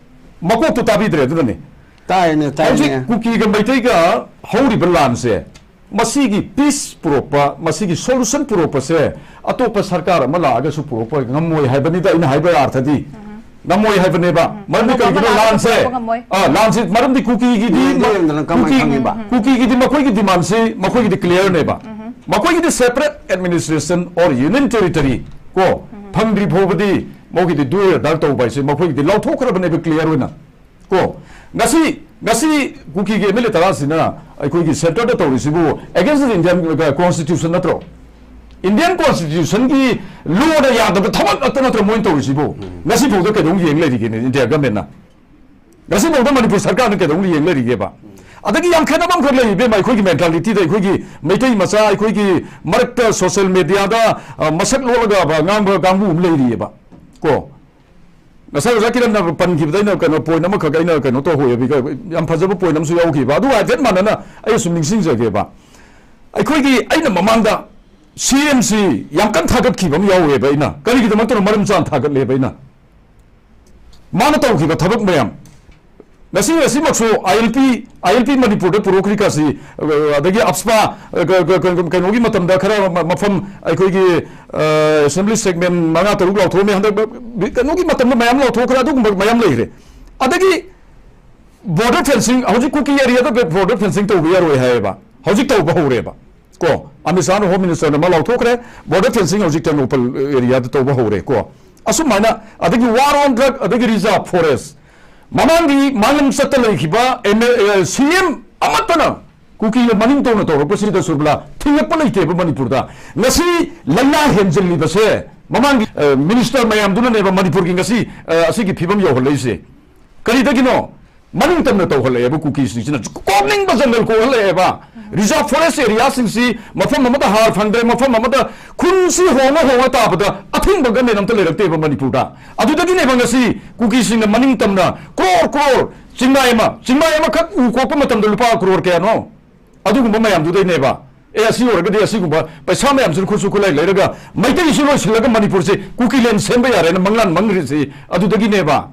ꯃꯀꯣꯛꯇꯨ ꯇꯥꯕꯤꯗ꯭ꯔꯦ, ꯑꯗꯨꯅꯅꯦ꯫ ꯇꯥꯏꯅꯦ, ꯍꯧꯖꯤꯛ ꯇꯥꯏꯅꯦ꯫ ꯀꯨꯀꯤꯒ ꯃꯩꯇꯩꯒ ꯍꯧꯔꯤꯕ ꯂꯥꯟꯁꯦ, ꯃꯁꯤꯒꯤ peace ꯄꯨꯔꯛꯄ, ꯃꯁꯤꯒꯤ solution ꯄꯨꯔꯛꯄꯁꯦ ꯑꯇꯣꯞꯄ ꯁꯔꯀꯥꯔ ꯑꯃ ꯂꯥꯛꯑꯒꯁꯨ ꯄꯨꯔꯛꯄ ꯉꯝꯃꯣꯏ ꯍꯥꯏꯕꯅꯤꯗ ꯑꯩꯅ ꯍꯥꯏꯕ ꯑꯥꯔꯊꯗꯤ꯫ ꯉꯝꯃꯣꯏ ꯍꯥꯏꯕꯅꯦꯕ꯫ ꯎꯝ꯫ ꯃꯔꯝꯗꯤ ꯑꯃ ꯀꯔꯤꯒꯤꯅꯣ? ꯑꯃ ꯂꯥꯟꯁꯦ, ꯄꯨꯊꯣꯛꯄ ꯉꯝꯃꯣꯏ꯫ ꯑ, ꯂꯥꯟꯁꯦ ꯃꯔꯝꯗꯤ ꯀꯨꯀꯤꯒꯤꯗꯤ, ꯃꯤꯗꯤ ꯌꯥꯝꯗꯅ ꯀꯃꯥꯏꯅ ꯀꯨꯀꯤ-, ꯈꯪꯉꯤꯕ? ꯀꯨꯀꯤꯒꯤꯗꯤ ꯃꯈꯣꯏꯒꯤ demandꯁꯤ ꯃꯈꯣꯏꯒꯤꯗꯤ clearꯅꯦꯕ꯫ ꯎꯝ꯫ ꯃꯈꯣꯏꯒꯤꯗꯤ separate administration or union territory ꯀꯣ, ꯎꯝ꯫ ꯐꯪꯗ꯭ꯔꯤ ꯐꯥꯎꯕꯗꯤ ꯃꯈꯣꯏꯒꯤꯗꯤ do or die ꯇꯧꯕ ꯍꯥꯏꯁꯦ ꯃꯈꯣꯏꯒꯤꯗꯤ ꯂꯥꯎꯊꯣꯛꯈ꯭ꯔꯕꯅꯦꯕ clear ꯑꯣꯏꯅ꯫ ꯀꯣ, ꯉꯁꯤ, ꯉꯁꯤ ꯀꯨꯀꯤꯒꯤ M L A ꯇꯔꯥꯁꯤꯅ ꯑꯩꯈꯣꯏꯒꯤ centreꯗ ꯇꯧꯔꯤꯁꯤꯕꯨ against the Indian constitution ꯅꯠꯇ꯭ꯔꯣ? Indian constitutionꯒꯤ lawꯅ ꯌꯥꯗꯕ ꯊꯕꯛ ꯉꯥꯛꯇ ꯅꯠꯇ꯭ꯔꯣ ꯃꯣꯏꯅ ꯇꯧꯔꯤꯁꯤꯕꯨ? ꯎꯝ꯫ ꯉꯁꯤ ꯐꯥꯎꯗ ꯀꯩꯗꯧ ꯌꯦꯡ ꯂꯩꯔꯤꯒꯦꯅꯦ India governmentꯅ? ꯉꯁꯤ ꯐꯥꯎꯗ ꯃꯅꯤꯄꯨꯔ ꯁꯔꯀꯥꯔꯅ ꯀꯩꯗꯧ ꯌꯦꯡ ꯂꯩꯔꯤꯒꯦꯕ? ꯑꯗꯒꯤ ꯌꯥꯝ ꯈꯦꯠꯅꯕ ꯑꯃꯈꯛ ꯂꯩ ꯏꯕꯦꯝꯃ, ꯑꯩꯈꯣꯏꯒꯤ mentalityꯗ, ꯑꯩꯈꯣꯏꯒꯤ ꯃꯩꯇꯩ ꯃꯆꯥ, ꯑꯩꯈꯣꯏꯒꯤ ꯃꯔꯛꯇ social mediaꯗ, ꯑ, ꯃꯁꯛ ꯂꯣꯜꯂꯒ ꯉꯥꯡꯕ ꯀꯥꯡꯕꯨ ꯑꯃ ꯂꯩꯔꯤꯑꯕ꯫ ꯀꯣ, ꯉꯁꯥꯏ ꯑꯣꯖꯥ ꯀꯤꯔꯟꯅ ꯄꯟꯈꯤꯕꯗ ꯑꯩꯅ ꯀꯩꯅꯣ point ꯑꯃꯈꯛ ꯑꯩꯅ ꯀꯩꯅꯣ ꯇꯧꯍꯧꯋꯦꯕ, ꯌꯥꯝ ꯐꯖꯕ point ꯑꯃꯁꯨ ꯌꯥꯎꯈꯤꯕ, ꯑꯗꯨꯒ ꯍꯥꯏꯐꯦꯠ ꯃꯥꯟꯅꯅ ꯑꯩ ꯁꯨꯝ ꯅꯤꯡꯁꯤꯡꯖꯒꯦꯕ꯫ ꯑꯩꯈꯣꯏꯒꯤ, ꯑꯩꯅ ꯃꯃꯥꯡꯗ C M ꯁꯤ ꯌꯥꯝ ꯀꯟꯅ ꯊꯥꯒꯠꯈꯤꯕ ꯑꯃ ꯌꯥꯎꯋꯦꯕ, ꯑꯩꯅ ꯀꯔꯤꯒꯤꯗꯃꯛꯇꯅꯣ ꯃꯔꯝ ꯆꯥꯅ ꯊꯥꯒꯠꯂꯦꯕ ꯑꯩꯅ꯫ ꯃꯥꯅ ꯇꯧꯈꯤꯕ ꯊꯕꯛ ꯃꯌꯥꯝ, ꯉꯁꯤ, ꯉꯁꯤꯃꯛꯁꯨ I L P, I L P ꯃꯅꯤꯄꯨꯔꯗ ꯄꯨꯔꯛꯈ꯭ꯔꯤꯀꯥꯁꯤ, ꯑ, ꯑꯗꯒꯤ AFSPA, ꯑ, ꯀ-, ꯀ-, ꯀ-, ꯀꯩꯅꯣꯒꯤ ꯃꯇꯝꯗ ꯈꯔ ꯃ-, ꯃꯐꯝ ꯑꯩꯈꯣꯏꯒꯤ, ꯑ, assembly segment ꯃꯉꯥ ꯇꯔꯨꯛ ꯂꯥꯎꯊꯣꯛꯑꯝꯃꯦ꯫ ꯍꯟꯗꯛ ꯀꯩꯅꯣꯒꯤ ꯃꯇꯝꯗ ꯃꯌꯥꯝ ꯂꯥꯎꯊꯣꯛꯈ꯭ꯔꯦ, ꯑꯗꯨꯒꯨꯝꯕ ꯃꯌꯥꯝ ꯂꯩꯈ꯭ꯔꯦ꯫ ꯑꯗꯒꯤ border fencing, ꯍꯧꯖꯤꯛ ꯀꯨꯀꯤ areaꯗ border fencing ꯇꯧꯕ ꯌꯥꯔꯣꯏ ꯍꯥꯏꯌꯦꯕ, ꯍꯧꯖꯤꯛ ꯇꯧꯕ ꯍꯧꯔꯦꯕ꯫ ꯀꯣ, ꯑꯃꯤꯠ ꯁꯥꯍꯅ Home Ministerꯅ ꯑꯃ ꯂꯥꯎꯊꯣꯛꯈ꯭ꯔꯦ, border fencing ꯍꯧꯖꯤꯛ ꯇꯦꯡꯅꯧꯄꯜ areaꯗ ꯇꯧꯕ ꯍꯧꯔꯦ꯫ ꯀꯣ, ꯑꯁꯨꯃꯥꯏꯅ, ꯑꯗꯒꯤ war on drug, ꯑꯗꯒꯤ reserve forest, ꯃꯃꯥꯡꯒꯤ ꯃꯥꯂꯪ ꯆꯠꯇ ꯂꯩꯈꯤꯕ M L, ꯑ, C M ꯑꯃꯠꯇꯅ ꯀꯨꯀꯤꯅ ꯃꯅꯤꯡ ꯇꯧꯅ ꯇꯧꯔꯛꯄꯁꯤꯗ ꯁꯨꯔꯕꯂꯥ ꯊꯤꯡꯉꯛꯄ ꯂꯩꯇꯦꯕ ꯃꯅꯤꯄꯨꯔꯗ꯫ ꯉꯁꯤ ꯂꯥꯏꯅꯥ ꯍꯦꯟꯖꯤꯜꯂꯤꯕꯁꯦ ꯃꯃꯥꯡꯒꯤ, ꯑ, minister ꯃꯌꯥꯝꯗꯨꯅꯅꯦꯕ ꯃꯅꯤꯄꯨꯔꯒꯤ ꯉꯁꯤ, ꯑ, ꯑꯁꯤꯒꯤ ꯐꯤꯕꯝ ꯌꯧꯍꯜꯂꯛꯏꯁꯦ꯫ ꯀꯔꯤꯗꯒꯤꯅꯣ? ꯃꯅꯤꯡ ꯇꯝꯅ ꯇꯧꯍꯜꯂꯛꯑꯦꯕ ꯀꯨꯀꯤꯁꯤꯡꯁꯤꯅ꯫ ꯀꯣꯛꯅꯤꯡꯕ ꯖꯪꯒꯜ ꯀꯣꯛꯍꯜꯂꯛꯑꯦꯕ꯫ Reserve forest areaꯁꯤꯡꯁꯤ ꯃꯐꯝ ꯑꯃꯗ ꯍꯥꯔ ꯐꯪꯗ꯭ꯔꯦ, ꯃꯐꯝ ꯑꯃꯗ ꯈꯨꯟꯁꯤ ꯍꯣꯡꯉ ꯍꯣꯡꯉ ꯇꯥꯕꯗ ꯑꯊꯤꯡꯕ government ꯑꯝꯇ ꯂꯩꯔꯛꯇꯦꯕ ꯃꯅꯤꯄꯨꯔꯗ꯫ ꯑꯗꯨꯗꯒꯤꯅꯦꯕ ꯉꯁꯤ ꯀꯨꯀꯤꯁꯤꯡꯅ ꯃꯅꯤꯡ ꯇꯝꯅ ꯀ꯭ꯔꯣꯔ ꯀ꯭ꯔꯣꯔ, ꯆꯤꯡꯃꯥꯏ ꯑꯃ, ꯆꯤꯡꯃꯥꯏ ꯑꯃꯈꯛ ꯎ ꯀꯣꯛꯄ ꯃꯇꯝꯗ ꯂꯨꯄꯥ ꯀ꯭ꯔꯣꯔ ꯀꯌꯥꯅꯣ? ꯑꯗꯨꯒꯨꯝꯕ ꯃꯌꯥꯝꯗꯨꯗꯩꯅꯦꯕ꯫ ꯑꯦ, ꯑꯁꯤ ꯑꯣꯏꯔꯒꯗꯤ ꯑꯁꯤꯒꯨꯝꯕ ꯄꯩꯁꯥ ꯃꯌꯥꯝꯁꯤꯅ ꯈꯨꯠꯁꯨ ꯈꯨꯠꯂꯥꯏ ꯂꯩꯔꯒ ꯃꯩꯇꯩꯁꯨ ꯂꯣꯏꯁꯤꯜꯂꯒ ꯃꯅꯤꯄꯨꯔꯁꯦ ꯀꯨꯀꯤꯂꯦꯟ ꯁꯦꯝꯕ ꯌꯥꯔꯦꯅ ꯃꯪꯂꯥꯟ ꯃꯪꯈ꯭ꯔꯤꯁꯤ ꯑꯗꯨꯗꯒꯤꯅꯦꯕ꯫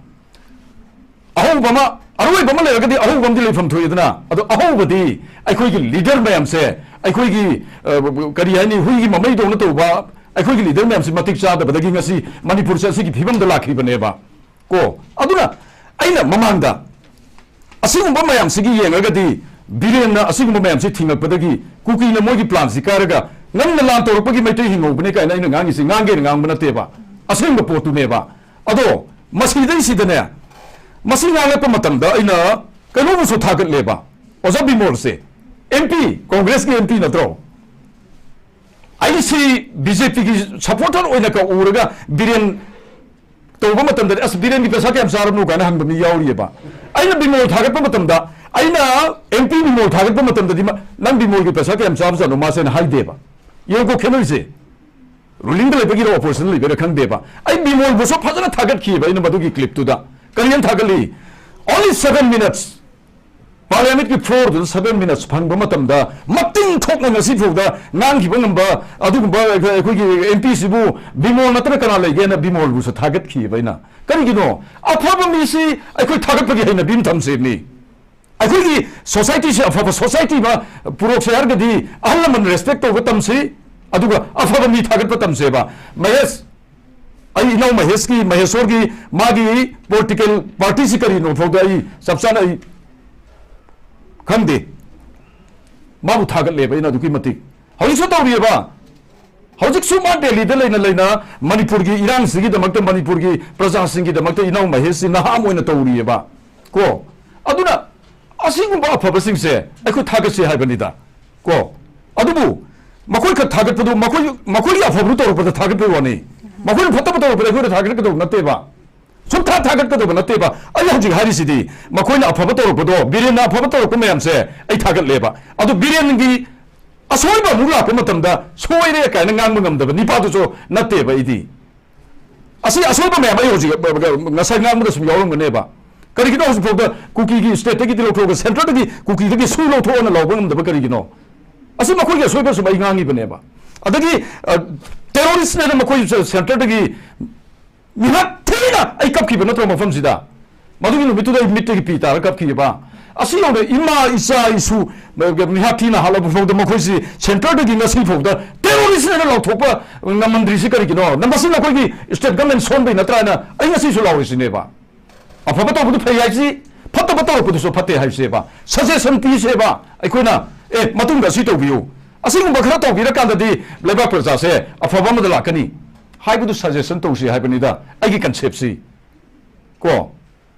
ꯑꯍꯧꯕ ꯑꯃ, ꯑꯔꯣꯏꯕ ꯑꯃ ꯂꯩꯔꯒꯗꯤ ꯑꯍꯧꯕ ꯑꯃꯗꯤ ꯂꯩꯐꯝ ꯊꯣꯛꯏꯗꯅ꯫ ꯑꯗꯣ ꯑꯍꯧꯕꯗꯤ ꯑꯩꯈꯣꯏꯒꯤ leader ꯃꯌꯥꯝꯁꯦ, ꯑꯩꯈꯣꯏꯒꯤ, ꯑ, ꯀꯔꯤ ꯍꯥꯏꯅꯤ, ꯍꯨꯏꯒꯤ ꯃꯃꯩꯗꯧꯅ ꯇꯧꯕ ꯑꯩꯈꯣꯏꯒꯤ leader ꯃꯌꯥꯝꯁꯤ ꯃꯇꯤꯛ ꯆꯥꯗꯕꯗꯒꯤ ꯉꯁꯤ ꯃꯅꯤꯄꯨꯔꯁꯦ ꯑꯁꯤꯒꯤ ꯐꯤꯕꯝꯗ ꯂꯥꯛꯈꯤꯕꯅꯦꯕ꯫ ꯀꯣ, ꯑꯗꯨꯅ ꯑꯩꯅ ꯃꯃꯥꯡꯗ ꯑꯁꯤꯒꯨꯝꯕ ꯃꯌꯥꯝꯁꯤꯒꯤ ꯌꯦꯡꯉꯒꯗꯤ, ꯕꯤꯔꯦꯟꯅ ꯑꯁꯤꯒꯨꯝꯕ ꯃꯌꯥꯝꯁꯤ ꯊꯤꯡꯉꯛꯄꯗꯒꯤ ꯀꯨꯀꯤꯅ ꯃꯣꯏꯒꯤ ꯄ꯭ꯂꯥꯟꯁꯤ ꯀꯥꯏꯔꯒ ꯉꯝꯅ ꯂꯥꯟ ꯇꯧꯔꯛꯄꯒꯤ ꯃꯩꯇꯩ ꯍꯤꯡꯍꯧꯕꯅꯦ ꯀꯥꯏꯅ ꯑꯩꯅ ꯉꯥꯡꯉꯤꯁꯤ ꯉꯥꯡꯒꯦꯅ ꯉꯥꯡꯕ ꯅꯠꯇꯦꯕ, ꯑꯁꯦꯡꯕ ꯄꯣꯠꯇꯨꯅꯦꯕ꯫ ꯑꯗꯣ ꯃꯁꯤꯗꯩꯁꯤꯗꯅꯦ, ꯃꯁꯤ ꯉꯥꯡꯂꯛꯄ ꯃꯇꯝꯗ ꯑꯩꯅ ꯀꯩꯅꯣꯕꯨꯁꯨ ꯊꯥꯒꯠꯂꯦꯕ, ꯑꯣꯖꯥ ꯕꯤꯃꯣꯜꯁꯦ꯫ ꯑꯦꯝ ꯄꯤ, ꯀꯣꯡꯒ꯭ꯔꯦꯁꯀꯤ ꯑꯦꯝ ꯄꯤ ꯅꯠꯇ꯭ꯔꯣ? ꯑꯩꯁꯤ ꯕꯤ ꯖꯦ ꯄꯤꯒꯤ ꯁꯄꯣꯔꯇꯔ ꯑꯣꯏꯅ ꯀꯧꯔꯒ ꯕꯤꯔꯦꯟ ꯇꯧꯕ ꯃꯇꯝꯗꯗꯤ, "ꯑꯁ, ꯕꯤꯔꯦꯟꯒꯤ ꯄꯩꯁꯥ ꯀꯌꯥꯝ ꯆꯥꯔꯕꯅꯣ?" ꯀꯥꯏꯅ ꯍꯪꯕ ꯃꯤ ꯌꯥꯎꯔꯤꯑꯕ꯫ ꯑꯩꯅ ꯕꯤꯃꯣꯜ ꯊꯥꯒꯠꯄ ꯃꯇꯝꯗ, ꯑꯩꯅ ꯑꯦꯝ ꯄꯤ ꯕꯤꯃꯣꯜ ꯊꯥꯒꯠꯄ ꯃꯇꯝꯗꯗꯤ, "ꯃꯥ, ꯅꯪ ꯕꯤꯃꯣꯜꯒꯤ ꯄꯩꯁꯥ ꯀꯌꯥꯝ ꯆꯥꯕꯖꯥꯠꯅꯣ ꯃꯥꯁꯦꯅ?" ꯍꯥꯏꯗꯦꯕ꯫ ꯌꯦꯡꯉꯨꯀꯣ ꯈꯦꯠꯅꯔꯤꯁꯦ꯫ ꯔꯨꯂꯤꯡꯗ ꯂꯩꯕꯒꯤꯔꯣ ꯑꯣꯄꯣꯖꯤꯁꯟ ꯂꯩꯕꯒꯤꯔ ꯈꯪꯗꯦꯕ, ꯑꯩ ꯕꯤꯃꯣꯜꯕꯨꯁꯨ ꯐꯖꯅ ꯊꯥꯒꯠꯈꯤꯑꯕ ꯑꯩꯅ ꯃꯗꯨꯒꯤ ꯀ꯭ꯂꯤꯞꯇꯨꯗ꯫ ꯀꯔꯤꯅ ꯊꯥꯒꯠꯂꯤ? "Only seven minutes, ꯄꯥꯔꯂꯤꯌꯥꯃꯦꯟꯠꯀꯤ ꯐ꯭ꯂꯣꯔꯗꯨꯗ seven minutes ꯐꯪꯕ ꯃꯇꯝꯗ ꯃꯇꯤꯡ ꯊꯣꯛꯅ ꯉꯁꯤ ꯐꯥꯎꯗ ꯉꯥꯡꯈꯤꯕ ꯉꯝꯕ ꯑꯗꯨꯒꯨꯝꯕ ꯑꯩꯈꯣꯏꯒꯤ ꯑꯦꯝ ꯄꯤꯁꯤꯕꯨ ꯕꯤꯃꯣꯜ ꯅꯠꯇꯅ ꯀꯅꯥ ꯂꯩꯒꯦꯅ?" ꯕꯤꯃꯣꯜꯕꯨꯁꯨ ꯊꯥꯒꯠꯈꯤꯑꯕ ꯑꯩꯅ꯫ ꯀꯔꯤꯒꯤꯅꯣ? ꯑꯐꯕ ꯃꯤꯁꯤ ꯑꯩꯈꯣꯏ ꯊꯥꯒꯠꯄꯒꯤ ꯍꯩꯅꯕꯤ ꯑꯃ ꯊꯝꯁꯦ ꯃꯤ꯫ ꯑꯩꯈꯣꯏꯒꯤ ꯁꯣꯁꯥꯏꯇꯤꯁꯤ ꯑꯐꯕ ꯁꯣꯁꯥꯏꯇꯤ ꯑꯃ ꯄꯨꯔꯛꯁꯦ ꯍꯥꯏꯔꯒꯗꯤ ꯑꯍꯜ ꯂꯃꯟ ꯔꯦꯁꯄꯦꯛ ꯇꯧꯕ ꯇꯝꯁꯤ, ꯑꯗꯨꯒ ꯑꯐꯕ ꯃꯤ ꯊꯥꯒꯠꯄ ꯇꯝꯁꯦꯕ꯫ ꯃꯍꯦꯁ, ꯑꯩ ꯏꯅꯥꯎ ꯃꯍꯦꯁꯀꯤ, ꯃꯍꯦꯁꯣꯔꯒꯤ ꯃꯥꯒꯤ ꯄꯣꯂꯤꯇꯤꯀꯦꯜ ꯄꯥꯔꯇꯤꯁꯤ ꯀꯔꯤꯅꯣ ꯐꯥꯎꯗ ꯑꯩ ꯆꯞ ꯆꯥꯅ ꯑꯩ ꯈꯪꯗꯦ꯫ ꯃꯥꯕꯨ ꯊꯥꯒꯠꯂꯦꯕ ꯑꯩꯅ ꯑꯗꯨꯛꯀꯤ ꯃꯇꯤꯛ꯫ ꯍꯧꯖꯤꯛꯁꯨ ꯇꯧꯔꯤꯑꯕ꯫ ꯍꯧꯖꯤꯛꯁꯨ ꯃꯥ ꯗꯦꯜꯂꯤꯗ ꯂꯩꯅ ꯂꯩꯅ ꯃꯅꯤꯄꯨꯔꯒꯤ ꯏꯔꯥꯡꯁꯤꯒꯤꯗꯃꯛꯇ, ꯃꯅꯤꯄꯨꯔꯒꯤ ꯄ꯭ꯔꯖꯥꯁꯤꯡꯒꯤꯗꯃꯛꯇ ꯏꯅꯥꯎ ꯃꯍꯦꯁꯁꯤ ꯅꯍꯥ ꯑꯃ ꯑꯣꯏꯅ ꯇꯧꯔꯤꯑꯕ꯫ ꯀꯣ? ꯑꯗꯨꯅ ꯑꯁꯤꯒꯨꯝꯕ ꯑꯐꯕꯁꯤꯡꯁꯦ ꯑꯩꯈꯣꯏ ꯊꯥꯒꯠꯁꯤ ꯍꯥꯏꯕꯅꯤꯗ꯫ ꯀꯣ? ꯑꯗꯨꯕꯨ ꯃꯈꯣꯏ ꯈꯛ ꯊꯥꯒꯠꯄꯗꯨ, ꯃꯈꯣꯏ, ꯃꯈꯣꯏꯒꯤ ꯑꯐꯕꯗꯨ ꯇꯧꯔꯛꯄꯗ ꯊꯥꯒꯠꯄꯒꯤ ꯋꯥꯅꯤ꯫ ꯃꯈꯣꯏꯅ ꯐꯠꯇꯕ ꯇꯧꯔꯛꯄꯗ ꯑꯩꯈꯣꯏꯅ ꯊꯥꯒꯠꯀꯗꯧꯕ ꯅꯠꯇꯦꯕ꯫ ꯁꯨꯝ ꯊꯥ ꯊꯥꯒꯠꯀꯗꯧꯕ ꯅꯠꯇꯦꯕ꯫ ꯑꯩ ꯍꯧꯖꯤꯛ ꯍꯥꯏꯔꯤꯁꯤꯗꯤ ꯃꯈꯣꯏꯅ ꯑꯐꯕ ꯇꯧꯔꯛꯄꯗꯣ, ꯕꯤꯔꯦꯟꯅ ꯑꯐꯕ ꯇꯧꯔꯛꯄ ꯃꯌꯥꯝꯁꯦ ꯑꯩ ꯊꯥꯒꯠꯂꯦꯕ꯫ ꯑꯗꯨ ꯕꯤꯔꯦꯟꯒꯤ ꯑꯁꯣꯏꯕ ꯑꯃꯨꯛ ꯂꯥꯛꯄ ꯃꯇꯝꯗ ꯁꯣꯏꯔꯦ ꯀꯥꯏꯅ ꯉꯥꯡꯕ ꯉꯝꯗꯕ ꯅꯤꯄꯥꯗꯨꯁꯨ ꯅꯠꯇꯦꯕ ꯑꯩꯗꯤ꯫ ꯑꯁꯤ ꯑꯁꯣꯏꯕ ꯃꯌꯥꯝ ꯑꯩ ꯍꯧꯖꯤꯛ ꯉꯁꯥꯏ ꯉꯥꯡꯕꯗ ꯁꯨꯝ ꯌꯥꯎꯔꯝꯒꯅꯦꯕ꯫ ꯀꯔꯤꯒꯤꯅꯣ ꯍꯧꯖꯤꯛꯐꯥꯎꯗ ꯀꯨꯀꯤꯒꯤ ꯁ꯭ꯇꯦꯠꯇꯒꯤꯗꯤ ꯂꯧꯊꯣꯛꯑꯒ ꯁꯦꯟꯇꯔꯗꯒꯤ ꯀꯨꯀꯤꯗꯒꯤ ꯁꯨ ꯂꯧꯊꯣꯛꯑꯣꯅ ꯂꯥꯎꯕ ꯉꯝꯗꯕ ꯀꯔꯤꯒꯤꯅꯣ? ꯑꯁꯤ ꯃꯈꯣꯏꯒꯤ ꯑꯁꯣꯏꯕ ꯁꯨꯝ ꯑꯩ ꯉꯥꯡꯉꯤꯕꯅꯦꯕ꯫ ꯑꯗꯒꯤ, ꯑ, ꯇꯦꯔꯣꯔꯤꯁꯅꯦꯅ ꯃꯈꯣꯏ ꯁꯦꯟꯇꯔꯗꯒꯤ ꯃꯤꯍꯥꯠ ꯊꯤꯅ ꯑꯩ ꯀꯞꯈꯤꯕ ꯅꯠꯇ꯭ꯔꯣ ꯃꯐꯝꯁꯤꯗ? ꯃꯗꯨꯒꯤ ꯅꯨꯃꯤꯠꯇꯨꯗ ꯑꯩ ꯃꯤꯠꯇꯒꯤ ꯄꯤ ꯇꯥꯔ ꯀꯞꯈꯤꯕ꯫ ꯑꯁꯤ ꯌꯧꯅ ꯏꯃꯥ, ꯏꯆꯥ, ꯏꯁꯨ, ꯃꯤꯍꯥꯠ ꯊꯤꯅ ꯍꯥꯠꯂꯕ ꯐꯥꯎꯗ ꯃꯈꯣꯏꯁꯤ centre ꯗꯒꯤ ꯉꯁꯤ ꯐꯥꯎꯗ terrorist ꯍꯥꯏꯅ ꯂꯥꯎꯊꯣꯛꯄ ꯉꯝꯃꯝꯗ꯭ꯔꯤꯁꯤ ꯀꯔꯤꯒꯤꯅꯣ? ꯃꯁꯤ ꯅꯈꯣꯏꯒꯤ state government ꯁꯣꯟꯕꯩ ꯅꯠꯇ꯭ꯔꯥ ꯍꯥꯏꯅ ꯑꯩ ꯉꯁꯤꯁꯨ ꯂꯥꯎꯔꯤꯁꯤꯅꯦꯕ꯫ ꯑꯐꯕ ꯇꯧꯕꯗꯨ ꯐꯩ ꯍꯥꯏꯁꯤ, ꯐꯠꯇꯕ ꯇꯧꯔꯛꯄꯗꯨꯁꯨ ꯐꯠꯇꯦ ꯍꯥꯏꯁꯦꯕ꯫ Suggestion ꯄꯤꯁꯦꯕ ꯑꯩꯈꯣꯏꯅ, "ꯑꯦ, ꯃꯇꯨꯡꯗ ꯑꯁꯤ ꯇꯧꯕꯤꯌꯨ"꯫ ꯑꯁꯤꯒꯨꯝꯕ ꯈꯔ ꯇꯧꯕꯤꯔꯀꯥꯟꯗꯗꯤ ꯂꯩꯕꯥꯛ ꯄ꯭ꯔꯖꯥꯁꯦ ꯑꯐꯕ ꯑꯃꯗ ꯂꯥꯛꯀꯅꯤ ꯍꯥꯏꯕꯗꯨ suggestion ꯇꯧꯁꯤ ꯍꯥꯏꯕꯅꯤꯗ ꯑꯩꯒꯤ concept ꯁꯤ꯫ ꯀꯣ?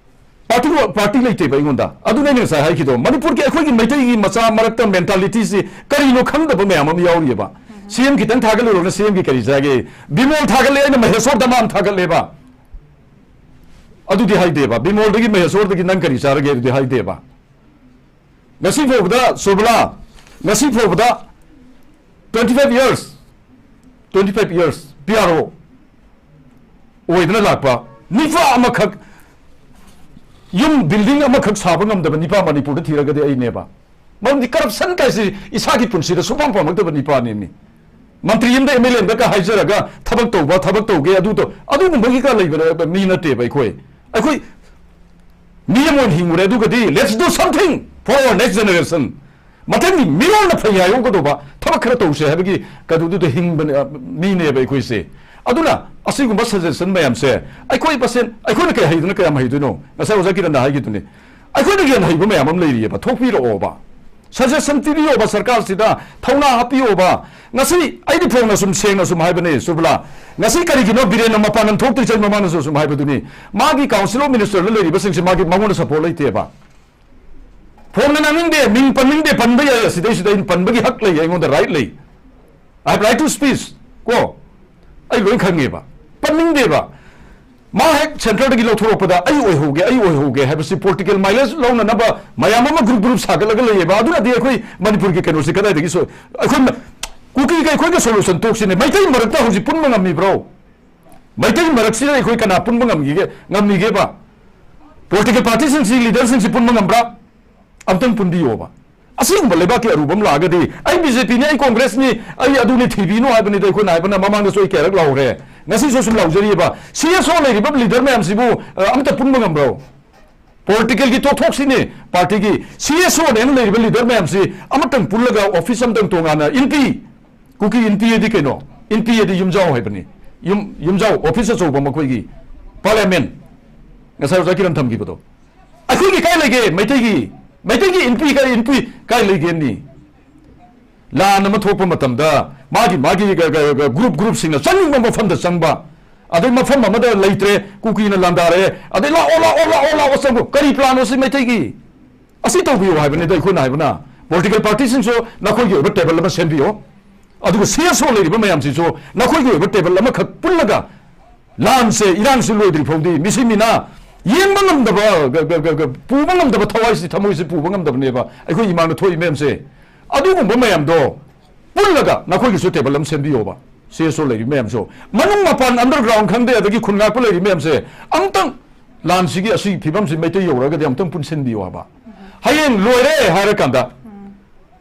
Party, party ꯂꯩꯇꯦꯕ ꯑꯩꯉꯣꯟꯗ꯫ ꯑꯗꯨꯅ ꯑꯩꯅ ꯉꯁꯥꯏ ꯍꯥꯏꯈꯤꯗꯣ, ꯃꯅꯤꯄꯨꯔꯒꯤ ꯑꯩꯈꯣꯏꯒꯤ ꯃꯩꯇꯩꯒꯤ ꯃꯆꯥ ꯃꯔꯛꯇ mentality ꯁꯤ ꯀꯔꯤꯅꯣ ꯈꯪꯗꯕ ꯃꯌꯥꯝ ꯑꯃ ꯌꯥꯎꯔꯤꯑꯕ꯫ C M ꯈꯤꯇꯪ ꯊꯥꯒꯠꯂꯨꯔꯒ C M ꯒꯤ ꯀꯔꯤ ꯆꯥꯒꯦ? ꯕꯤꯃꯣꯜ ꯊꯥꯒꯠꯂꯦ, ꯑꯩꯅ ꯃꯍꯦꯁꯣꯔ ꯗꯃꯥꯝ ꯊꯥꯒꯠꯂꯦꯕ꯫ ꯑꯗꯨꯗꯤ ꯍꯥꯏꯗꯦꯕ꯫ ꯕꯤꯃꯣꯜꯗꯒꯤ, ꯃꯍꯦꯁꯣꯔꯗꯒꯤ ꯅꯪ ꯀꯔꯤ ꯆꯥꯔꯒꯦ? ꯑꯗꯨꯗꯤ ꯍꯥꯏꯗꯦꯕ꯫ ꯉꯁꯤ ꯐꯥꯎꯕꯗ, ꯁꯨꯕꯂꯥ, ꯉꯁꯤ ꯐꯥꯎꯕꯗ twenty five years, twenty five years P R O ꯑꯣꯏꯗꯅ ꯂꯥꯛꯄ ꯅꯤꯄꯥ ꯑꯃꯈꯛ, ꯌꯨꯝ building ꯑꯃꯈꯛ ꯁꯥꯕ ꯉꯝꯗꯕ ꯅꯤꯄꯥ ꯃꯅꯤꯄꯨꯔꯗ ꯊꯤꯔꯒꯗꯤ ꯑꯩꯅꯦꯕ꯫ ꯃꯔꯝꯗꯤ corruption ꯀꯥꯏꯁꯤ ꯏꯁꯥꯒꯤ ꯄꯨꯟꯁꯤꯗ ꯁꯨꯡꯄꯥꯝ ꯄꯥꯝꯂꯛꯇꯕ ꯅꯤꯄꯥꯅꯦꯃꯤ꯫ ꯃꯟꯇ꯭ꯔꯤ ꯑꯃꯗ, M L A ꯑꯃꯗꯒ ꯍꯥꯏꯖꯔꯒ ꯊꯕꯛ ꯇꯧꯕ, ꯊꯕꯛ ꯇꯧꯒꯦ, ꯑꯗꯨ ꯇꯧ, ꯑꯗꯨꯒꯨꯝꯕꯒꯤꯒ ꯂꯩꯕ ꯃꯤ ꯅꯠꯇꯦꯕ ꯑꯩꯈꯣꯏ꯫ ꯑꯩꯈꯣꯏ ꯃꯤ ꯑꯃ ꯑꯣꯏꯅ ꯍꯤꯡꯉꯨꯔꯦ, ꯑꯗꯨꯒꯗꯤ let's do something for our next generation꯫ ꯃꯊꯪꯒꯤ ꯃꯤꯔꯣꯜꯅ ꯐꯩ ꯍꯥꯏꯍꯧꯒꯗꯧꯕ ꯊꯕꯛ ꯈꯔ ꯇꯧꯁꯦ ꯍꯥꯏꯕꯒꯤ ꯀꯩꯅꯣꯗꯨꯗ ꯍꯤꯡꯕꯅꯦ, ꯑ, ꯃꯤꯅꯦꯕ ꯑꯩꯈꯣꯏꯁꯦ꯫ ꯑꯗꯨꯅ ꯑꯁꯤꯒꯨꯝꯕ suggestion ꯃꯌꯥꯝꯁꯦ ꯑꯩꯈꯣꯏ ꯃꯁꯦꯟ, ꯑꯩꯈꯣꯏꯅ ꯀꯩ ꯍꯩꯗꯅ ꯀꯌꯥꯝ ꯍꯩꯗꯣꯏꯅꯣ? ꯉꯁꯥꯏ ꯑꯣꯖꯥ ꯀꯤꯔꯟꯅ ꯍꯥꯏꯈꯤꯗꯨꯅꯤ, ꯑꯩꯈꯣꯏꯅ ꯍꯦꯟꯅ ꯍꯩꯕ ꯃꯌꯥꯝ ꯑꯃ ꯂꯩꯔꯤꯑꯕ, ꯊꯣꯛꯄꯤꯔꯛꯑꯣꯕ꯫ Suggestion ꯄꯤꯕꯤꯌꯣꯕ ꯁꯔꯀꯥꯔꯁꯤꯗ, ꯊꯧꯅꯥ ꯍꯥꯞꯄꯤꯌꯣꯕ꯫ ꯉꯁꯤ ꯑꯩꯗꯤ ꯐꯣꯡꯅ ꯁꯨꯝ, ꯁꯦꯡꯅ ꯁꯨꯝ ꯍꯥꯏꯕꯅꯦ, ꯁꯨꯕꯂꯥ꯫ ꯉꯁꯤ ꯀꯔꯤꯒꯤꯅꯣ ꯕꯤꯔꯦꯟꯅ ꯃꯄꯥꯟ ꯂꯝ ꯊꯣꯛꯇ꯭ꯔꯤꯁꯦ? ꯑꯩ ꯃꯃꯥꯡꯗꯁꯨ ꯁꯨꯝ ꯍꯥꯏꯕꯗꯨꯅꯤ, ꯃꯥꯒꯤ Council of Minister ꯗ ꯂꯩꯔꯤꯕꯁꯤꯡꯁꯦ ꯃꯥꯒꯤ, ꯃꯉꯣꯟꯗ support ꯂꯩꯇꯦꯕ꯫ ꯐꯣꯡꯅ ꯉꯥꯡꯅꯤꯡꯗꯦ, ꯃꯤꯡ ꯄꯟꯅꯤꯡꯗꯦ, ꯄꯟꯕ ꯌꯥꯏ, ꯑꯁꯤꯗꯩꯁꯤꯗ ꯑꯩꯅ ꯄꯟꯕꯒꯤ ꯍꯛ ꯂꯩ, ꯑꯩꯉꯣꯟꯗ right ꯂꯩ꯫ I have right to speech꯫ ꯀꯣ? ꯑꯩ ꯂꯣꯏ ꯈꯪꯉꯦꯕ꯫ ꯄꯟꯅꯤꯡꯗꯦꯕ꯫ ꯃꯥ ꯍꯦꯛ centre ꯗꯒꯤ ꯂꯧꯊꯣꯔꯛꯄꯗ "ꯑꯩ ꯑꯣꯏꯍꯧꯒꯦ, ꯑꯩ ꯑꯣꯏꯍꯧꯒꯦ" ꯍꯥꯏꯕꯁꯤ political mileage ꯂꯧꯅꯅꯕ ꯃꯌꯥꯝ ꯑꯃ group group ꯁꯥꯒꯠꯂꯒ ꯂꯩꯌꯦꯕ꯫ ꯑꯗꯨꯅꯗꯤ ꯑꯩꯈꯣꯏ ꯃꯅꯤꯄꯨꯔꯒꯤ ꯀꯩꯅꯣꯁꯤ ꯀꯗꯥꯏꯗꯒꯤ ꯁꯣꯏ-, ꯑꯩꯈꯣꯏ ꯃ-, ꯀꯨꯀꯤꯒ ꯑꯩꯈꯣꯏꯒ solution talk ꯁꯤꯅꯦ꯫ ꯃꯩꯇꯩ ꯃꯔꯛꯇ ꯍꯧꯖꯤꯛ ꯄꯨꯟꯕ ꯉꯝꯃꯤꯕ꯭ꯔꯣ? ꯃꯩꯇꯩ ꯃꯔꯛꯁꯤꯗ ꯑꯩꯈꯣꯏ ꯀꯅꯥ ꯄꯨꯟꯕ ꯉꯝꯈꯤꯒꯦ, ꯉꯝꯃꯤꯒꯦꯕ? Political party ꯁꯤꯡꯁꯤ, leader ꯁꯤꯡꯁꯤ ꯄꯨꯟꯕ ꯉꯝꯕ꯭ꯔꯥ? ꯑꯝꯇꯪ ꯄꯨꯟꯕꯤꯌꯣꯕ꯫ ꯑꯁꯤꯒꯨꯝꯕ ꯂꯩꯕꯥꯛꯀꯤ ꯑꯔꯨꯕ ꯑꯃ ꯂꯥꯛꯑꯒꯗꯤ, "ꯑꯩ B J P ꯅꯤ, ꯑꯩ Congress ꯅꯤ, ꯑꯩ ꯑꯗꯨꯅꯤ" ꯊꯤꯕꯤꯅꯨ ꯍꯥꯏꯕꯅꯤꯗ ꯑꯩꯈꯣꯏꯅ ꯍꯥꯏꯕꯅ꯫ ꯃꯃꯥꯡꯗꯁꯨ ꯑꯩ ꯀꯌꯥꯔꯛ ꯂꯥꯎꯔꯦ, ꯉꯁꯤꯁꯨ ꯁꯨꯝ ꯂꯥꯎꯖꯔꯤꯕ꯫ C S O ꯂꯩꯔꯤꯕ leader ꯃꯌꯥꯝꯁꯤꯕꯨ, ꯑ, ꯑꯝꯇ ꯄꯨꯟꯕ ꯉꯝꯕ꯭ꯔꯣ? ꯄꯣꯂꯤꯇꯤꯀꯦꯜꯒꯤ ꯇꯣꯛꯊꯣꯛꯁꯤꯅꯦ꯫ ꯄꯥꯔꯇꯤꯒꯤ ꯁꯤ ꯑꯦꯁ ꯑꯣꯅꯦꯅ ꯂꯩꯔꯤꯕ ꯂꯤꯗꯔ ꯃꯌꯥꯝꯁꯤ ꯑꯃꯇꯪ ꯄꯨꯜꯂꯒ ꯑꯣꯐꯤꯁ ꯑꯃꯇꯪ ꯇꯣꯉꯥꯟꯅ ꯏꯟꯄꯤ, ꯀꯨꯀꯤ ꯏꯟꯄꯤ ꯑꯗꯤ ꯀꯩꯅꯣ? ꯏꯟꯄꯤ ꯑꯗꯤ ꯌꯨꯝꯖꯥꯎ ꯍꯥꯏꯕꯅꯤ꯫ ꯌꯨꯝ, ꯌꯨꯝꯖꯥꯎ, ꯑꯣꯐꯤꯁ ꯑꯆꯧꯕ ꯃꯈꯣꯏꯒꯤ, ꯄꯥꯔꯂꯤꯌꯥꯃꯦꯟ꯫ ꯉꯁꯥꯏ ꯑꯣꯖꯥ ꯀꯤꯔꯟ ꯊꯝꯈꯤꯕꯗꯣ꯫ ꯑꯩꯈꯣꯏꯒꯤ ꯀꯥꯏ ꯂꯩꯒꯦ? ꯃꯩꯇꯩꯒꯤ, ꯃꯩꯇꯩꯒꯤ ꯏꯟꯄꯤ ꯀꯥꯏ, ꯏꯟꯄꯤ ꯀꯥꯏ ꯂꯩꯒꯦꯅꯤ? ꯂꯥꯟ ꯑꯃ ꯊꯣꯛꯄ ꯃꯇꯝꯗ ꯃꯥꯒꯤ, ꯃꯥꯒꯤ ꯒ-, ꯒ-, ꯒ-, ꯒ꯭ꯔꯨꯞ, ꯒ꯭ꯔꯨꯞꯁꯤꯡꯅ ꯆꯪꯅꯤꯡꯕ ꯃꯐꯝꯗ ꯆꯪꯕ, ꯑꯗꯩ ꯃꯐꯝ ꯑꯃꯗ ꯂꯩꯇ꯭ꯔꯦ, ꯀꯨꯀꯤꯅ ꯂꯥꯟꯗꯥꯔꯦ, ꯑꯗꯩ "ꯂꯥꯛꯑꯣ, ꯂꯥꯛꯑꯣ, ꯂꯥꯛꯑꯣ, ꯂꯥꯛꯑꯣ, ꯆꯪꯉꯣ"? ꯀꯔꯤ ꯄ꯭ꯂꯥꯟꯅꯣ ꯁꯤ ꯃꯩꯇꯩꯒꯤ? ꯑꯁꯤ ꯇꯧꯕꯤꯌꯨ ꯍꯥꯏꯕꯅꯤꯗ ꯑꯩꯈꯣꯏꯅ ꯍꯥꯏꯕꯅ꯫ ꯄꯣꯂꯤꯇꯤꯀꯦꯜ ꯄꯥꯔꯇꯤꯁꯤꯡꯁꯨ ꯅꯈꯣꯏꯒꯤ ꯑꯣꯏꯕ ꯇꯦꯕꯜ ꯑꯃ ꯁꯦꯝꯕꯤꯌꯣ, ꯑꯗꯨꯒ ꯁꯤ ꯑꯦꯁ ꯑꯣ ꯂꯩꯔꯤꯕ ꯃꯌꯥꯝꯁꯤꯁꯨ ꯅꯈꯣꯏꯒꯤ ꯑꯣꯏꯕ ꯇꯦꯕꯜ ꯑꯃꯈꯛ ꯄꯨꯜꯂꯒ ꯂꯥꯟꯁꯦ, ꯏꯔꯥꯡꯁꯦ ꯂꯣꯏꯗ꯭ꯔꯤ ꯐꯥꯎꯗꯤ ꯃꯤꯁꯤ ꯃꯤꯅ ꯌꯦꯡꯕ ꯉꯝꯗꯕ, ꯒ-, ꯒ-, ꯒ-, ꯒ-, ꯄꯨꯕ ꯉꯝꯗꯕ ꯊꯋꯥꯏꯁꯤ, ꯊꯃꯣꯏꯁꯤ ꯄꯨꯕ ꯉꯝꯗꯕꯅꯦꯕ ꯑꯩꯈꯣꯏ ꯏꯃꯥꯡꯗ ꯊꯣꯛꯏ ꯃꯌꯥꯝꯁꯦ꯫ ꯑꯗꯨꯒꯨꯝꯕ ꯃꯌꯥꯝꯗꯣ ꯄꯨꯜꯂꯒ ꯅꯈꯣꯏꯒꯤꯁꯨ ꯇꯦꯕꯜ ꯑꯃ ꯁꯦꯝꯕꯤꯌꯣꯕ꯫ ꯁꯤ ꯑꯦꯁ ꯑꯣ ꯂꯩꯔꯤ ꯃꯌꯥꯝꯁꯨ, ꯃꯅꯨꯡ ꯃꯄꯥꯟ, ꯑꯟꯗꯔꯒ꯭ꯔꯥꯎꯟ ꯈꯪꯗꯦ, ꯑꯗꯒꯤ ꯈꯨꯟ ꯉꯥꯛꯄ ꯂꯩꯔꯤ ꯃꯌꯥꯝꯁꯦ, ꯑꯃꯨꯛꯇꯪ ꯂꯥꯟꯁꯤꯒꯤ ꯑꯁꯤꯒꯤ ꯐꯤꯕꯝꯁꯤ ꯃꯩꯇꯩ ꯌꯧꯔꯒꯗꯤ ꯑꯃꯨꯛꯇꯪ ꯄꯨꯟꯁꯤꯟꯕꯤꯌꯣ ꯍꯥꯏꯕ꯫ ꯍꯌꯦꯡ ꯂꯣꯏꯔꯦ ꯍꯥꯏꯔꯀꯥꯟꯗ,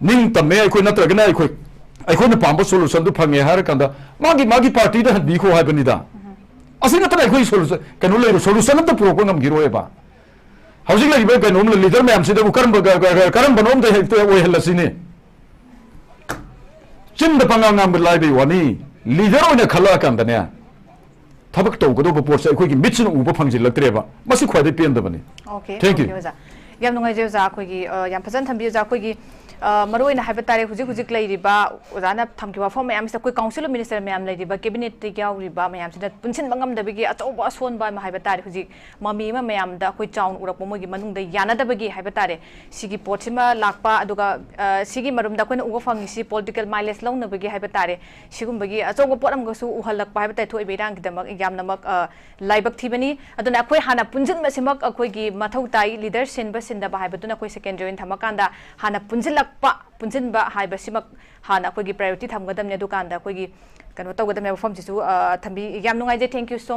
ꯅꯤꯡ ꯇꯝꯃꯦ ꯑꯩꯈꯣꯏ, ꯅꯠꯇ꯭ꯔꯒꯅ ꯑꯩꯈꯣꯏ, ꯑꯩꯈꯣꯏꯅ ꯄꯥꯝꯕ ꯁꯣꯂꯨꯁꯟꯗꯨ ꯐꯪꯉꯦ ꯍꯥꯏꯔꯀꯥꯟꯗ, ꯃꯥꯒꯤ, ꯃꯥꯒꯤ ꯄꯥꯔꯇꯤꯗ ꯍꯟꯕꯤꯈꯣ ꯍꯥꯏꯕꯅꯤꯗ꯫ ꯑꯁꯤ ꯅꯠꯇꯅ ꯑꯩꯈꯣꯏ ꯁꯣꯂꯨꯁꯟ, ꯀꯩꯅꯣ ꯂꯩꯔꯣ, ꯁꯣꯂꯨꯁꯟ ꯑꯝꯇ ꯄꯨꯔꯛꯄ ꯉꯝꯈꯤꯔꯣꯏꯕ꯫ ꯍꯧꯖꯤꯛ ꯂꯩꯔꯤꯕ ꯀꯩꯅꯣꯝ ꯂꯤꯗꯔ ꯃꯌꯥꯝꯁꯤꯗꯕꯨ ꯀꯔꯝꯕ, ꯀ-, ꯀ-, ꯀ-, ꯀꯔꯝꯕꯅꯣ ꯑꯝꯇ ꯍꯦꯛꯇ ꯑꯣꯏꯍꯜꯂꯁꯤꯅꯦ꯫ ꯆꯤꯟꯗ ꯄꯉꯥꯡ ꯉꯥꯡꯕ ꯂꯥꯏꯕꯩ ꯋꯥꯅꯤ, ꯂꯤꯗꯔ ꯑꯣꯏꯅ ꯈꯜꯂꯛꯑꯀꯥꯟꯗꯅꯦ, ꯊꯕꯛ ꯇꯧꯒꯗꯧꯕ ꯄꯣꯠꯁꯦ ꯑꯩꯈꯣꯏꯒꯤ ꯃꯤꯠꯁꯤꯅ ꯎꯕ ꯐꯪꯖꯤꯜꯂꯛꯇ꯭ꯔꯦꯕ꯫ ꯃꯁꯤ ꯈ꯭ꯋꯥꯏꯗꯒꯤ ꯄꯦꯟꯗꯕꯅꯤ꯫ Okay, Thank you. ꯑꯣꯀꯦ, ꯑꯣꯖꯥ꯫ ꯌꯥꯝ ꯅꯨꯡꯉꯥꯏꯖꯩ ꯑꯣꯖꯥ, ꯑꯩꯈꯣꯏꯒꯤ, ꯑ, ꯌꯥꯝ ꯐꯖꯅ ꯊꯝꯕꯤ ꯑꯣꯖꯥ꯫ ꯑꯩꯈꯣꯏꯒꯤ, ꯑ, ꯃꯔꯨꯑꯣꯏꯅ ꯍꯥꯏꯕ ꯇꯥꯔꯦ, ꯍꯧꯖꯤꯛ ꯍꯧꯖꯤꯛ ꯂꯩꯔꯤꯕ ꯑꯣꯖꯥꯅ ꯊꯝꯈꯤꯕ ꯋꯥꯐꯝ ꯃꯌꯥꯝꯁꯤꯗ ꯑꯩꯈꯣꯏ ꯀꯥꯎꯟꯁꯤꯜ ꯑꯣꯐ ꯃꯤꯅꯤꯁꯇꯔ ꯃꯌꯥꯝ ꯂꯩꯔꯤꯕ, ꯀꯦꯕꯤꯅꯦꯠꯇ ꯌꯥꯎꯔꯤꯕ ꯃꯌꯥꯝꯁꯤꯅ ꯄꯨꯟꯁꯤꯟꯕ ꯉꯝꯗꯕꯒꯤ ꯑꯆꯧꯕ ꯑꯁꯣꯟꯕ ꯑꯃ ꯍꯥꯏꯕ ꯇꯥꯔꯦ꯫ ꯍꯧꯖꯤꯛ ꯃꯃꯤ ꯑꯃ ꯃꯌꯥꯝꯗ ꯑꯩꯈꯣꯏ ꯆꯥꯎꯅ ꯎꯔꯛꯄ, ꯃꯣꯏꯒꯤ ꯃꯅꯨꯡꯗ ꯌꯥꯅꯗꯕꯒꯤ ꯍꯥꯏꯕ ꯇꯥꯔꯦ꯫ ꯁꯤꯒꯤ ꯄꯣꯠꯁꯤꯃ ꯂꯥꯛꯄ, ꯑꯗꯨꯒ, ꯑ, ꯁꯤꯒꯤ ꯃꯔꯨꯝꯗ ꯑꯩꯈꯣꯏꯅ ꯎꯕ ꯐꯪꯉꯤꯁꯤ ꯄꯣꯂꯤꯇꯤꯀꯦꯜ ꯃꯥꯏꯂꯦꯖ ꯂꯧꯅꯕꯒꯤ ꯍꯥꯏꯕ ꯇꯥꯔꯦ꯫ ꯁꯤꯒꯨꯝꯕꯒꯤ ꯑꯆꯧꯕ ꯄꯣꯠ ꯑꯃꯒꯁꯨ ꯎꯍꯜꯂꯛꯄ ꯍꯥꯏꯕ ꯇꯥꯔꯦ, ꯊꯣꯛꯏꯕ ꯏꯔꯥꯡꯒꯤꯗꯃꯛ ꯌꯥꯝꯅꯃꯛ, ꯑ, ꯂꯥꯏꯕꯛ ꯊꯤꯕꯅꯤ꯫ ꯑꯗꯨꯅ ꯑꯩꯈꯣꯏ ꯍꯥꯟꯅ ꯄꯨꯟꯁꯤꯟꯕꯁꯤꯃꯛ ꯑꯩꯈꯣꯏꯒꯤ ꯃꯊꯧ ꯇꯥꯏ꯫ ꯂꯤꯗꯔ ꯁꯤꯟꯕ ꯁꯤꯟꯗꯕ ꯍꯥꯏꯕꯗꯨꯅ ꯑꯩꯈꯣꯏ ꯁꯦꯀꯦꯟꯗꯔꯤ ꯑꯣꯏꯅ ꯊꯝꯃꯀꯥꯟꯗ, ꯍꯥꯟꯅ ꯄꯨꯟꯁꯤꯜꯂꯛꯄ, ꯄꯨꯟꯁꯤꯟꯕ ꯍꯥꯏꯕꯁꯤꯃꯛ ꯍꯥꯟꯅ ꯑꯩꯈꯣꯏꯒꯤ ꯄ꯭ꯔꯥꯏꯌꯣꯔꯤꯇꯤ ꯊꯝꯒꯗꯕꯅꯤ꯫ ꯑꯗꯨꯀꯥꯟꯗ ꯑꯩꯈꯣꯏꯒꯤ ꯀꯩꯅꯣ ꯇꯧꯒꯗꯕꯅꯤ꯫ ꯋꯥꯐꯝꯁꯤꯁꯨ, ꯑ, ꯊꯝꯕꯤ꯫ ꯌꯥꯝ ꯅꯨꯡꯉꯥꯏꯖꯩ꯫ Thank you so